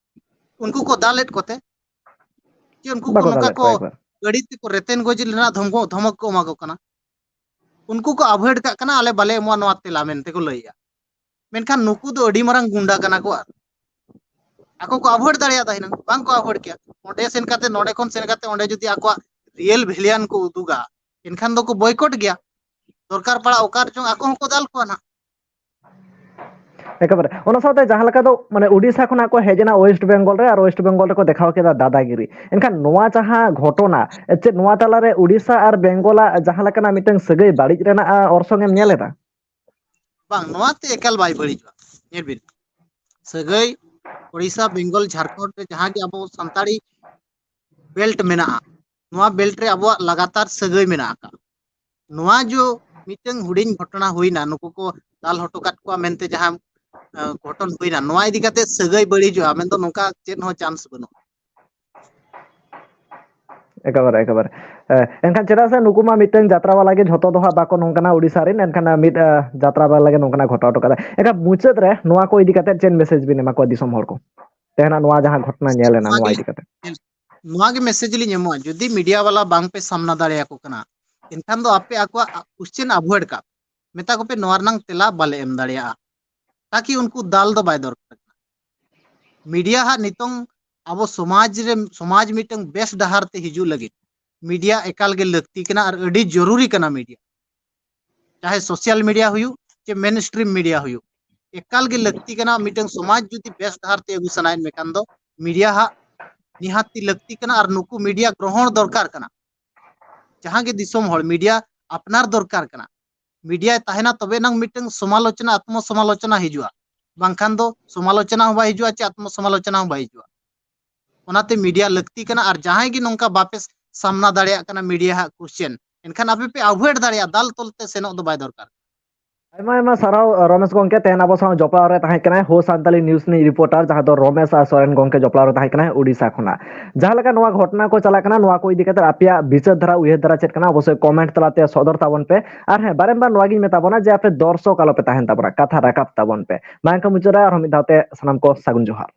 ᱩᱱᱠᱩ ᱠᱚ ᱫᱟᱞᱮᱫ ᱠᱚᱛᱮ ᱪᱮ ᱩᱱᱠᱩ ᱠᱚ ᱵᱟᱠᱚ ᱱᱚᱝᱠᱟ ᱫᱟᱞᱮᱫ ᱠᱚ ᱠᱚᱣᱟ ᱮᱠᱵᱟᱨ᱾ ᱜᱟᱹᱰᱤ ᱛᱮᱠᱚ ᱨᱮᱛᱮᱱ ᱜᱚᱡ ᱨᱮᱱᱟᱜ ᱫᱷᱚᱢᱠᱚ, ᱫᱷᱚᱢᱚᱠ ᱠᱚ ᱮᱢᱟ ᱠᱚ ᱠᱟᱱᱟ᱾ ᱩᱱᱠᱩ ᱠᱚ ᱟᱵᱷᱚᱭᱮᱰ ᱠᱟᱜ ᱠᱟᱱᱟ, ᱟᱞᱮ ᱵᱟᱞᱮ ᱮᱢᱚᱜᱼᱟ ᱱᱚᱣᱟ ᱛᱮᱞᱟ ᱢᱮᱱᱛᱮ ᱠᱚ ᱞᱟᱹᱭᱮᱜᱼᱟ᱾ ᱢᱮᱱᱠᱷᱟᱱ ᱱᱩᱠᱩ ᱫᱚ ᱟᱹᱰᱤ ᱢᱟᱨᱟᱝ ᱜᱩᱱᱰᱟ ᱠᱟᱱᱟ ᱠᱚ, ᱟᱨ ᱟᱠᱚ ᱠᱚ ᱟᱵᱷᱚᱭᱮᱰ ᱫᱟᱲᱮᱭᱟᱫᱟ ᱦᱤᱱᱟᱹᱝ, ᱵᱟᱝ ᱠᱚ ᱟᱵᱷᱚᱭᱮᱰ ᱠᱮᱭᱟ᱾ ᱚᱸᱰᱮ ᱥᱮᱱ ᱠᱟᱛᱮ, ᱱᱚᱰᱮ ᱠᱷᱚᱱ ᱥᱮᱱ ᱠᱟᱛᱮ ᱚᱸᱰᱮ ᱡᱩᱫᱤ ᱟᱠᱚᱣᱟᱜ ᱨᱤᱭᱮᱞ ᱵᱷᱤᱞᱤᱭᱟᱱ ᱠᱚ ᱩᱫᱩᱜᱟ, ᱮᱱᱠᱷᱟᱱ ᱫᱚᱠᱚ ᱵᱚᱭᱠᱚᱴ ᱜᱮᱭᱟ᱾ ᱫᱚᱨᱠᱟᱨ ᱯᱟᱲᱟᱜ ᱚᱠᱟ ᱨᱮᱪᱚᱝ ᱟᱠᱚ ᱦᱚᱸᱠᱚ ᱫᱟᱞ ᱠᱚᱣᱟ ᱱᱟᱦᱟᱜ᱾ ᱮᱠᱮᱵᱟᱨᱮ᱾ ᱚᱱᱟ ᱥᱟᱶᱛᱮ ᱡᱟᱦᱟᱸ ᱞᱮᱠᱟ ᱫᱚ ᱢᱟᱱᱮ ᱳᱰᱤᱥᱟ ᱠᱷᱚᱱᱟᱜ ᱠᱚ ᱦᱮᱡ ᱮᱱᱟ ᱳᱭᱮᱥᱴ ᱵᱮᱝᱜᱚᱞ ᱨᱮ, ᱟᱨ ᱳᱭᱮᱥᱴ ᱵᱮᱝᱜᱚᱞ ᱨᱮᱠᱚ ᱫᱮᱠᱷᱟᱣ ᱠᱮᱫᱟ ᱫᱟᱫᱟᱜᱤᱨᱤ᱾ ᱮᱱᱠᱷᱟᱱ ᱱᱚᱣᱟ ᱡᱟᱦᱟᱸ ᱜᱷᱚᱴᱚᱱᱟ, ᱪᱮᱫ ᱱᱚᱣᱟ ᱛᱟᱞᱟᱨᱮ ᱳᱰᱤᱥᱟ ᱟᱨ ᱵᱮᱝᱜᱚᱞᱟᱜ ᱡᱟᱦᱟᱸ ᱞᱮᱠᱟᱱᱟᱜ ᱢᱤᱫᱴᱟᱝ ᱥᱟᱹᱜᱟᱹᱭ ᱵᱟᱹᱲᱤᱡ ᱨᱮᱱᱟᱜ, ᱟ, ᱚᱨᱥᱚᱝ ᱮᱢ ᱧᱮᱞ ᱮᱫᱟ? ᱵᱟᱝ, ᱱᱚᱣᱟ ᱛᱮ ᱮᱠᱟᱞ ᱵᱟᱭ ᱵᱟᱹᱲᱤᱡᱚᱜᱼᱟ᱾ ᱧᱮᱞ ᱵᱤᱱ, ᱥᱟᱹᱜᱟᱹᱭ ᱳᱰᱤᱥᱟ, ᱵᱮᱝᱜᱚᱞ, ᱡᱷᱟᱲᱠᱷᱚᱸᱰ ᱨᱮ ᱡᱟᱦᱟᱸ ᱜᱮ ᱟᱵᱚ ᱥᱟᱱᱛᱟᱲᱤ ᱵᱮᱞᱴ ᱢᱮᱱᱟᱜᱼᱟ, ᱱᱚᱣᱟ ᱵᱮᱞᱴ ᱨᱮ ᱟᱵᱚᱣᱟᱜ ᱞᱟᱜᱟᱛᱟᱨ ᱥᱟᱹᱜᱟᱹᱭ ᱢᱮᱱᱟᱜ ᱟᱠᱟᱫ᱾ ᱱᱚᱣᱟ ᱡᱚ ᱢᱤᱫᱴᱟᱝ ᱦᱩᱰᱤᱧ ᱜᱷᱚᱴᱚᱱᱟ ᱦᱩᱭᱱᱟ, ᱱᱩᱠᱩ ᱠᱚ ᱫᱟᱞ ᱦᱚᱴᱚ ᱠᱟᱫ ᱠᱚᱣᱟ ᱢᱮᱱᱛᱮ ᱡᱟᱦᱟᱸ, ᱮ, ᱜᱷᱚᱴᱚᱱ ᱦᱩᱭᱱᱟ, ᱱᱚᱣᱟ ᱤᱫᱤ ᱠᱟᱛᱮ ᱥᱟᱹᱜᱟᱹᱭ ᱵᱟᱹᱲᱤᱡᱚᱜᱼᱟ ᱢᱮᱱᱫᱚ ᱱᱚᱝᱠᱟ ᱪᱮᱫ ᱦᱚᱸ ᱪᱟᱱᱥ ᱵᱟᱹᱱᱩᱜᱼᱟ᱾ ᱮᱠᱮᱵᱟᱨᱮ, ᱮᱠᱮᱵᱟᱨᱮ᱾ ᱮ, ᱮᱱᱠᱷᱟᱱ ᱪᱮᱫᱟᱜ ᱥᱮ ᱱᱩᱠᱩ ᱢᱟ ᱢᱤᱫᱴᱟᱝ ᱡᱟᱛᱨᱟ ᱵᱟᱞᱟ ᱜᱮ ᱡᱷᱚᱛᱚ ᱫᱚ ᱦᱟᱸᱜ ᱵᱟᱠᱚ ᱱᱚᱝᱠᱟᱱᱟ ᱳᱰᱤᱥᱟ ᱨᱮᱱ, ᱮᱱᱠᱷᱟᱱ ᱢᱤᱫ, ᱮ, ᱡᱟᱛᱨᱟ ᱵᱟᱞᱟ ᱜᱮ ᱱᱚᱝᱠᱟᱱᱟᱜ ᱜᱷᱚᱴᱟᱣ ᱦᱚᱴᱚ ᱠᱟᱫᱟ᱾ ᱮᱱᱠᱷᱟᱱ ᱢᱩᱪᱟᱹᱫ ᱨᱮ ᱱᱚᱣᱟ ᱠᱚ ᱤᱫᱤ ᱠᱟᱛᱮ ᱪᱮᱫ ᱢᱮᱥᱮᱡᱽ ᱵᱤᱱ ᱮᱢᱟ ᱠᱚᱣᱟ ᱫᱤᱥᱚᱢ ᱦᱚᱲ ᱠᱚ? ᱛᱮᱦᱮᱧᱟᱜ ᱱᱚᱣᱟ ᱡᱟᱦᱟᱸ ᱜᱷᱚᱴᱚᱱᱟ ᱧᱮᱞ ᱮᱱᱟ, ᱱᱚᱣᱟ ᱱᱚᱣᱟ ᱜᱮ ᱤᱫᱤ ᱠᱟᱛᱮ᱾ ᱱᱚᱣᱟ ᱜᱮ ᱢᱮᱥᱮᱡᱽ ᱞᱤᱧ ᱮᱢᱚᱜᱼᱟ, ᱡᱩᱫᱤ ᱢᱤᱰᱤᱭᱟ ᱵᱟᱞᱟ ᱵᱟᱝ ᱯᱮ ᱥᱟᱢᱱᱟ ᱫᱟᱲᱮᱭᱟᱠᱚ ᱠᱟᱱᱟ, ᱮᱱᱠᱷᱟᱱ ᱫᱚ ᱟᱯᱮ ᱟᱠᱚᱣᱟᱜ ᱠᱚᱥᱪᱮᱱ ᱟᱵᱷᱚᱭᱮᱰ ᱠᱟᱜ ᱯᱮ᱾ ᱢᱮᱛᱟ ᱠᱚᱯᱮ, "ᱱᱚᱣᱟ ᱨᱮᱱᱟᱝ ᱛᱮᱞᱟ ᱵᱟᱞᱮ ᱮᱢ ᱫᱟᱲᱮᱭᱟᱜᱼᱟ", ᱛᱟᱠᱤ ᱩᱱᱠᱩ ᱫᱟᱞ ᱫᱚ ᱵᱟᱭ ᱫᱚᱨᱠᱟᱨ ᱠᱟᱱᱟ᱾ ᱢᱤᱰᱤᱭᱟ ᱦᱟᱸᱜ ᱱᱤᱛᱚᱝ ᱟᱵᱚ ᱥᱚᱢᱟᱡᱽ ᱨᱮ, ᱥᱚᱢᱟᱡᱽ ᱢᱤᱫᱴᱟᱝ ᱵᱮᱥ ᱰᱟᱦᱟᱨ ᱛᱮ ᱦᱤᱡᱩᱜ ᱞᱟᱹᱜᱤᱫ ᱢᱤᱰᱤᱭᱟ ᱮᱠᱟᱞ ᱜᱮ ᱞᱟᱹᱠᱛᱤ ᱠᱟᱱᱟ ᱟᱨ ᱟᱹᱰᱤ ᱡᱚᱨᱩᱨᱤ ᱠᱟᱱᱟ ᱢᱤᱰᱤᱭᱟ᱾ ᱪᱟᱦᱮ ᱥᱳᱥᱟᱞ ᱢᱤᱰᱤᱭᱟ ᱦᱩᱭᱩᱜ ᱪᱮ ᱢᱮᱱ ᱥᱴᱨᱤᱢ ᱢᱤᱰᱤᱭᱟ ᱦᱩᱭᱩᱜ, ᱮᱠᱟᱞ ᱜᱮ ᱞᱟᱹᱠᱛᱤ ᱠᱟᱱᱟ᱾ ᱢᱤᱫᱴᱟᱝ ᱥᱚᱢᱟᱡᱽ ᱡᱩᱫᱤ ᱵᱮᱥ ᱰᱟᱦᱟᱨ ᱛᱮ ᱟᱹᱜᱩ ᱥᱟᱱᱟᱭᱮᱫ ᱢᱮ ᱠᱷᱟᱱ ᱫᱚ ᱢᱤᱰᱤᱭᱟ ᱦᱟᱸᱜ ᱱᱤᱦᱟᱹᱛᱤ ᱞᱟᱹᱠᱛᱤ ᱠᱟᱱᱟ ᱟᱨ ᱱᱩᱠᱩ ᱢᱤᱰᱤᱭᱟ ᱜᱨᱚᱦᱚᱬ ᱫᱚᱨᱠᱟᱨ ᱠᱟᱱᱟ᱾ ᱡᱟᱦᱟᱸ ᱜᱮ ᱫᱤᱥᱚᱢ ᱦᱚᱲ ᱢᱤᱰᱤᱭᱟ ᱟᱯᱱᱟᱨ ᱫᱚᱨᱠᱟᱨ ᱠᱟᱱᱟ᱾ ᱢᱤᱰᱤᱭᱟᱭ ᱛᱟᱦᱮᱱᱟ ᱛᱚᱵᱮ ᱮᱱᱟᱝ ᱢᱤᱫᱴᱟᱝ ᱥᱚᱢᱟᱞᱳᱪᱚᱱᱟ, ᱟᱛᱢᱚ ᱥᱚᱢᱟᱞᱳᱪᱚᱱᱟ ᱦᱤᱡᱩᱜᱼᱟ, ᱵᱟᱝᱠᱷᱟᱱ ᱫᱚ ᱥᱚᱢᱟᱞᱳᱪᱚᱱᱟ ᱦᱚᱸ ᱵᱟᱭ ᱦᱤᱡᱩᱜᱼᱟ ᱪᱮ ᱟᱛᱢᱚ ᱥᱚᱢᱟᱞᱳᱪᱚᱱᱟ ᱦᱚᱸ ᱵᱟᱭ ᱦᱤᱡᱩᱜᱼᱟ᱾ ᱚᱱᱟᱛᱮ ᱢᱤᱰᱤᱭᱟ ᱞᱟᱹᱠᱛᱤ ᱠᱟᱱᱟ ᱟᱨ ᱡᱟᱦᱟᱸᱭ ᱜᱮ ᱱᱚᱝᱠᱟ ᱵᱟᱯᱮ ᱥᱟᱢᱱᱟ ᱫᱟᱲᱮᱭᱟᱜ ᱠᱟᱱᱟ ᱢᱤᱰᱤᱭᱟ ᱦᱟᱸᱜ ᱠᱚᱥᱪᱮᱱ, ᱮᱱᱠᱷᱟᱱ ᱟᱯᱮ ᱯᱮ ᱟᱵᱷᱚᱭᱮᱰ ᱫᱟᱲᱮᱭᱟᱜᱼᱟ, ᱫᱟᱞ ᱛᱚᱞ ᱛᱮ ᱥᱮᱱᱚᱜ ᱫᱚ ᱵᱟᱭ ᱫᱚᱨᱠᱟᱨ᱾ ᱟᱭᱢᱟ ᱟᱭᱢᱟ ᱥᱟᱨᱦᱟᱣ, ᱨᱚᱢᱮᱥ ᱜᱚᱝᱠᱮ᱾ ᱛᱮᱦᱮᱧ ᱟᱵᱚ ᱥᱟᱶ ᱡᱚᱯᱲᱟᱣ ᱨᱮ ᱛᱟᱦᱮᱸ ᱠᱟᱱᱟᱭ ᱦᱳ ᱥᱟᱱᱛᱟᱞᱤ ᱱᱤᱭᱩᱡᱽ ᱨᱤᱱᱤᱡ ᱨᱤᱯᱳᱨᱴᱟᱨ, ᱡᱟᱦᱟᱸ ᱫᱚ ᱨᱚᱢᱮᱥ ᱟᱨ ᱥᱚᱨᱮᱱ ᱜᱚᱝᱠᱮ ᱡᱚᱯᱲᱟᱣ ᱨᱮ ᱛᱟᱦᱮᱸ ᱠᱟᱱᱟᱭ ᱳᱰᱤᱥᱟ ᱠᱷᱚᱱᱟᱜ᱾ ᱡᱟᱦᱟᱸ ᱞᱮᱠᱟ ᱱᱚᱣᱟ ᱜᱷᱚᱴᱚᱱᱟ ᱠᱚ ᱪᱟᱞᱟᱜ ᱠᱟᱱᱟ, ᱱᱚᱣᱟ ᱠᱚ ᱤᱫᱤ ᱠᱟᱛᱮ ᱟᱯᱮᱭᱟᱜ ᱵᱤᱪᱟᱹᱨ ᱫᱷᱟᱨᱟ, ᱩᱭᱦᱟᱹᱨ ᱫᱷᱟᱨᱟ ᱪᱮᱫ ᱠᱟᱱᱟ, ᱚᱵᱚᱥᱥᱳᱭ ᱠᱚᱢᱮᱱᱴ ᱛᱟᱞᱟᱛᱮ ᱥᱚᱫᱚᱨ ᱛᱟᱵᱚᱱ ᱯᱮ᱾ ᱟᱨ ᱦᱮᱸ, ᱵᱟᱨᱮᱢᱵᱟᱨ ᱱᱚᱣᱟ ᱜᱤᱧ ᱢᱮᱛᱟ ᱵᱚᱱᱟ ᱡᱮ ᱟᱯᱮ ᱫᱚᱨᱥᱚᱠ ᱟᱞᱚ ᱯᱮ ᱛᱟᱦᱮᱱ ᱛᱟᱵᱚᱱᱟ, ᱠᱟᱛᱷᱟ ᱨᱟᱠᱟᱵ ᱛᱟᱵᱚᱱ ᱯᱮ᱾ ᱢᱟ ᱮᱱᱠᱷᱟᱱ ᱢᱩᱪᱟᱹᱫ ᱨᱮ ᱟᱨᱦᱚᱸ ᱢᱤᱫ ᱫᱷᱟᱣ ᱛᱮ ᱥᱟᱱᱟᱢ ᱠᱚ ᱥᱟᱹᱜᱩᱱ ᱡᱚᱦᱟᱨ᱾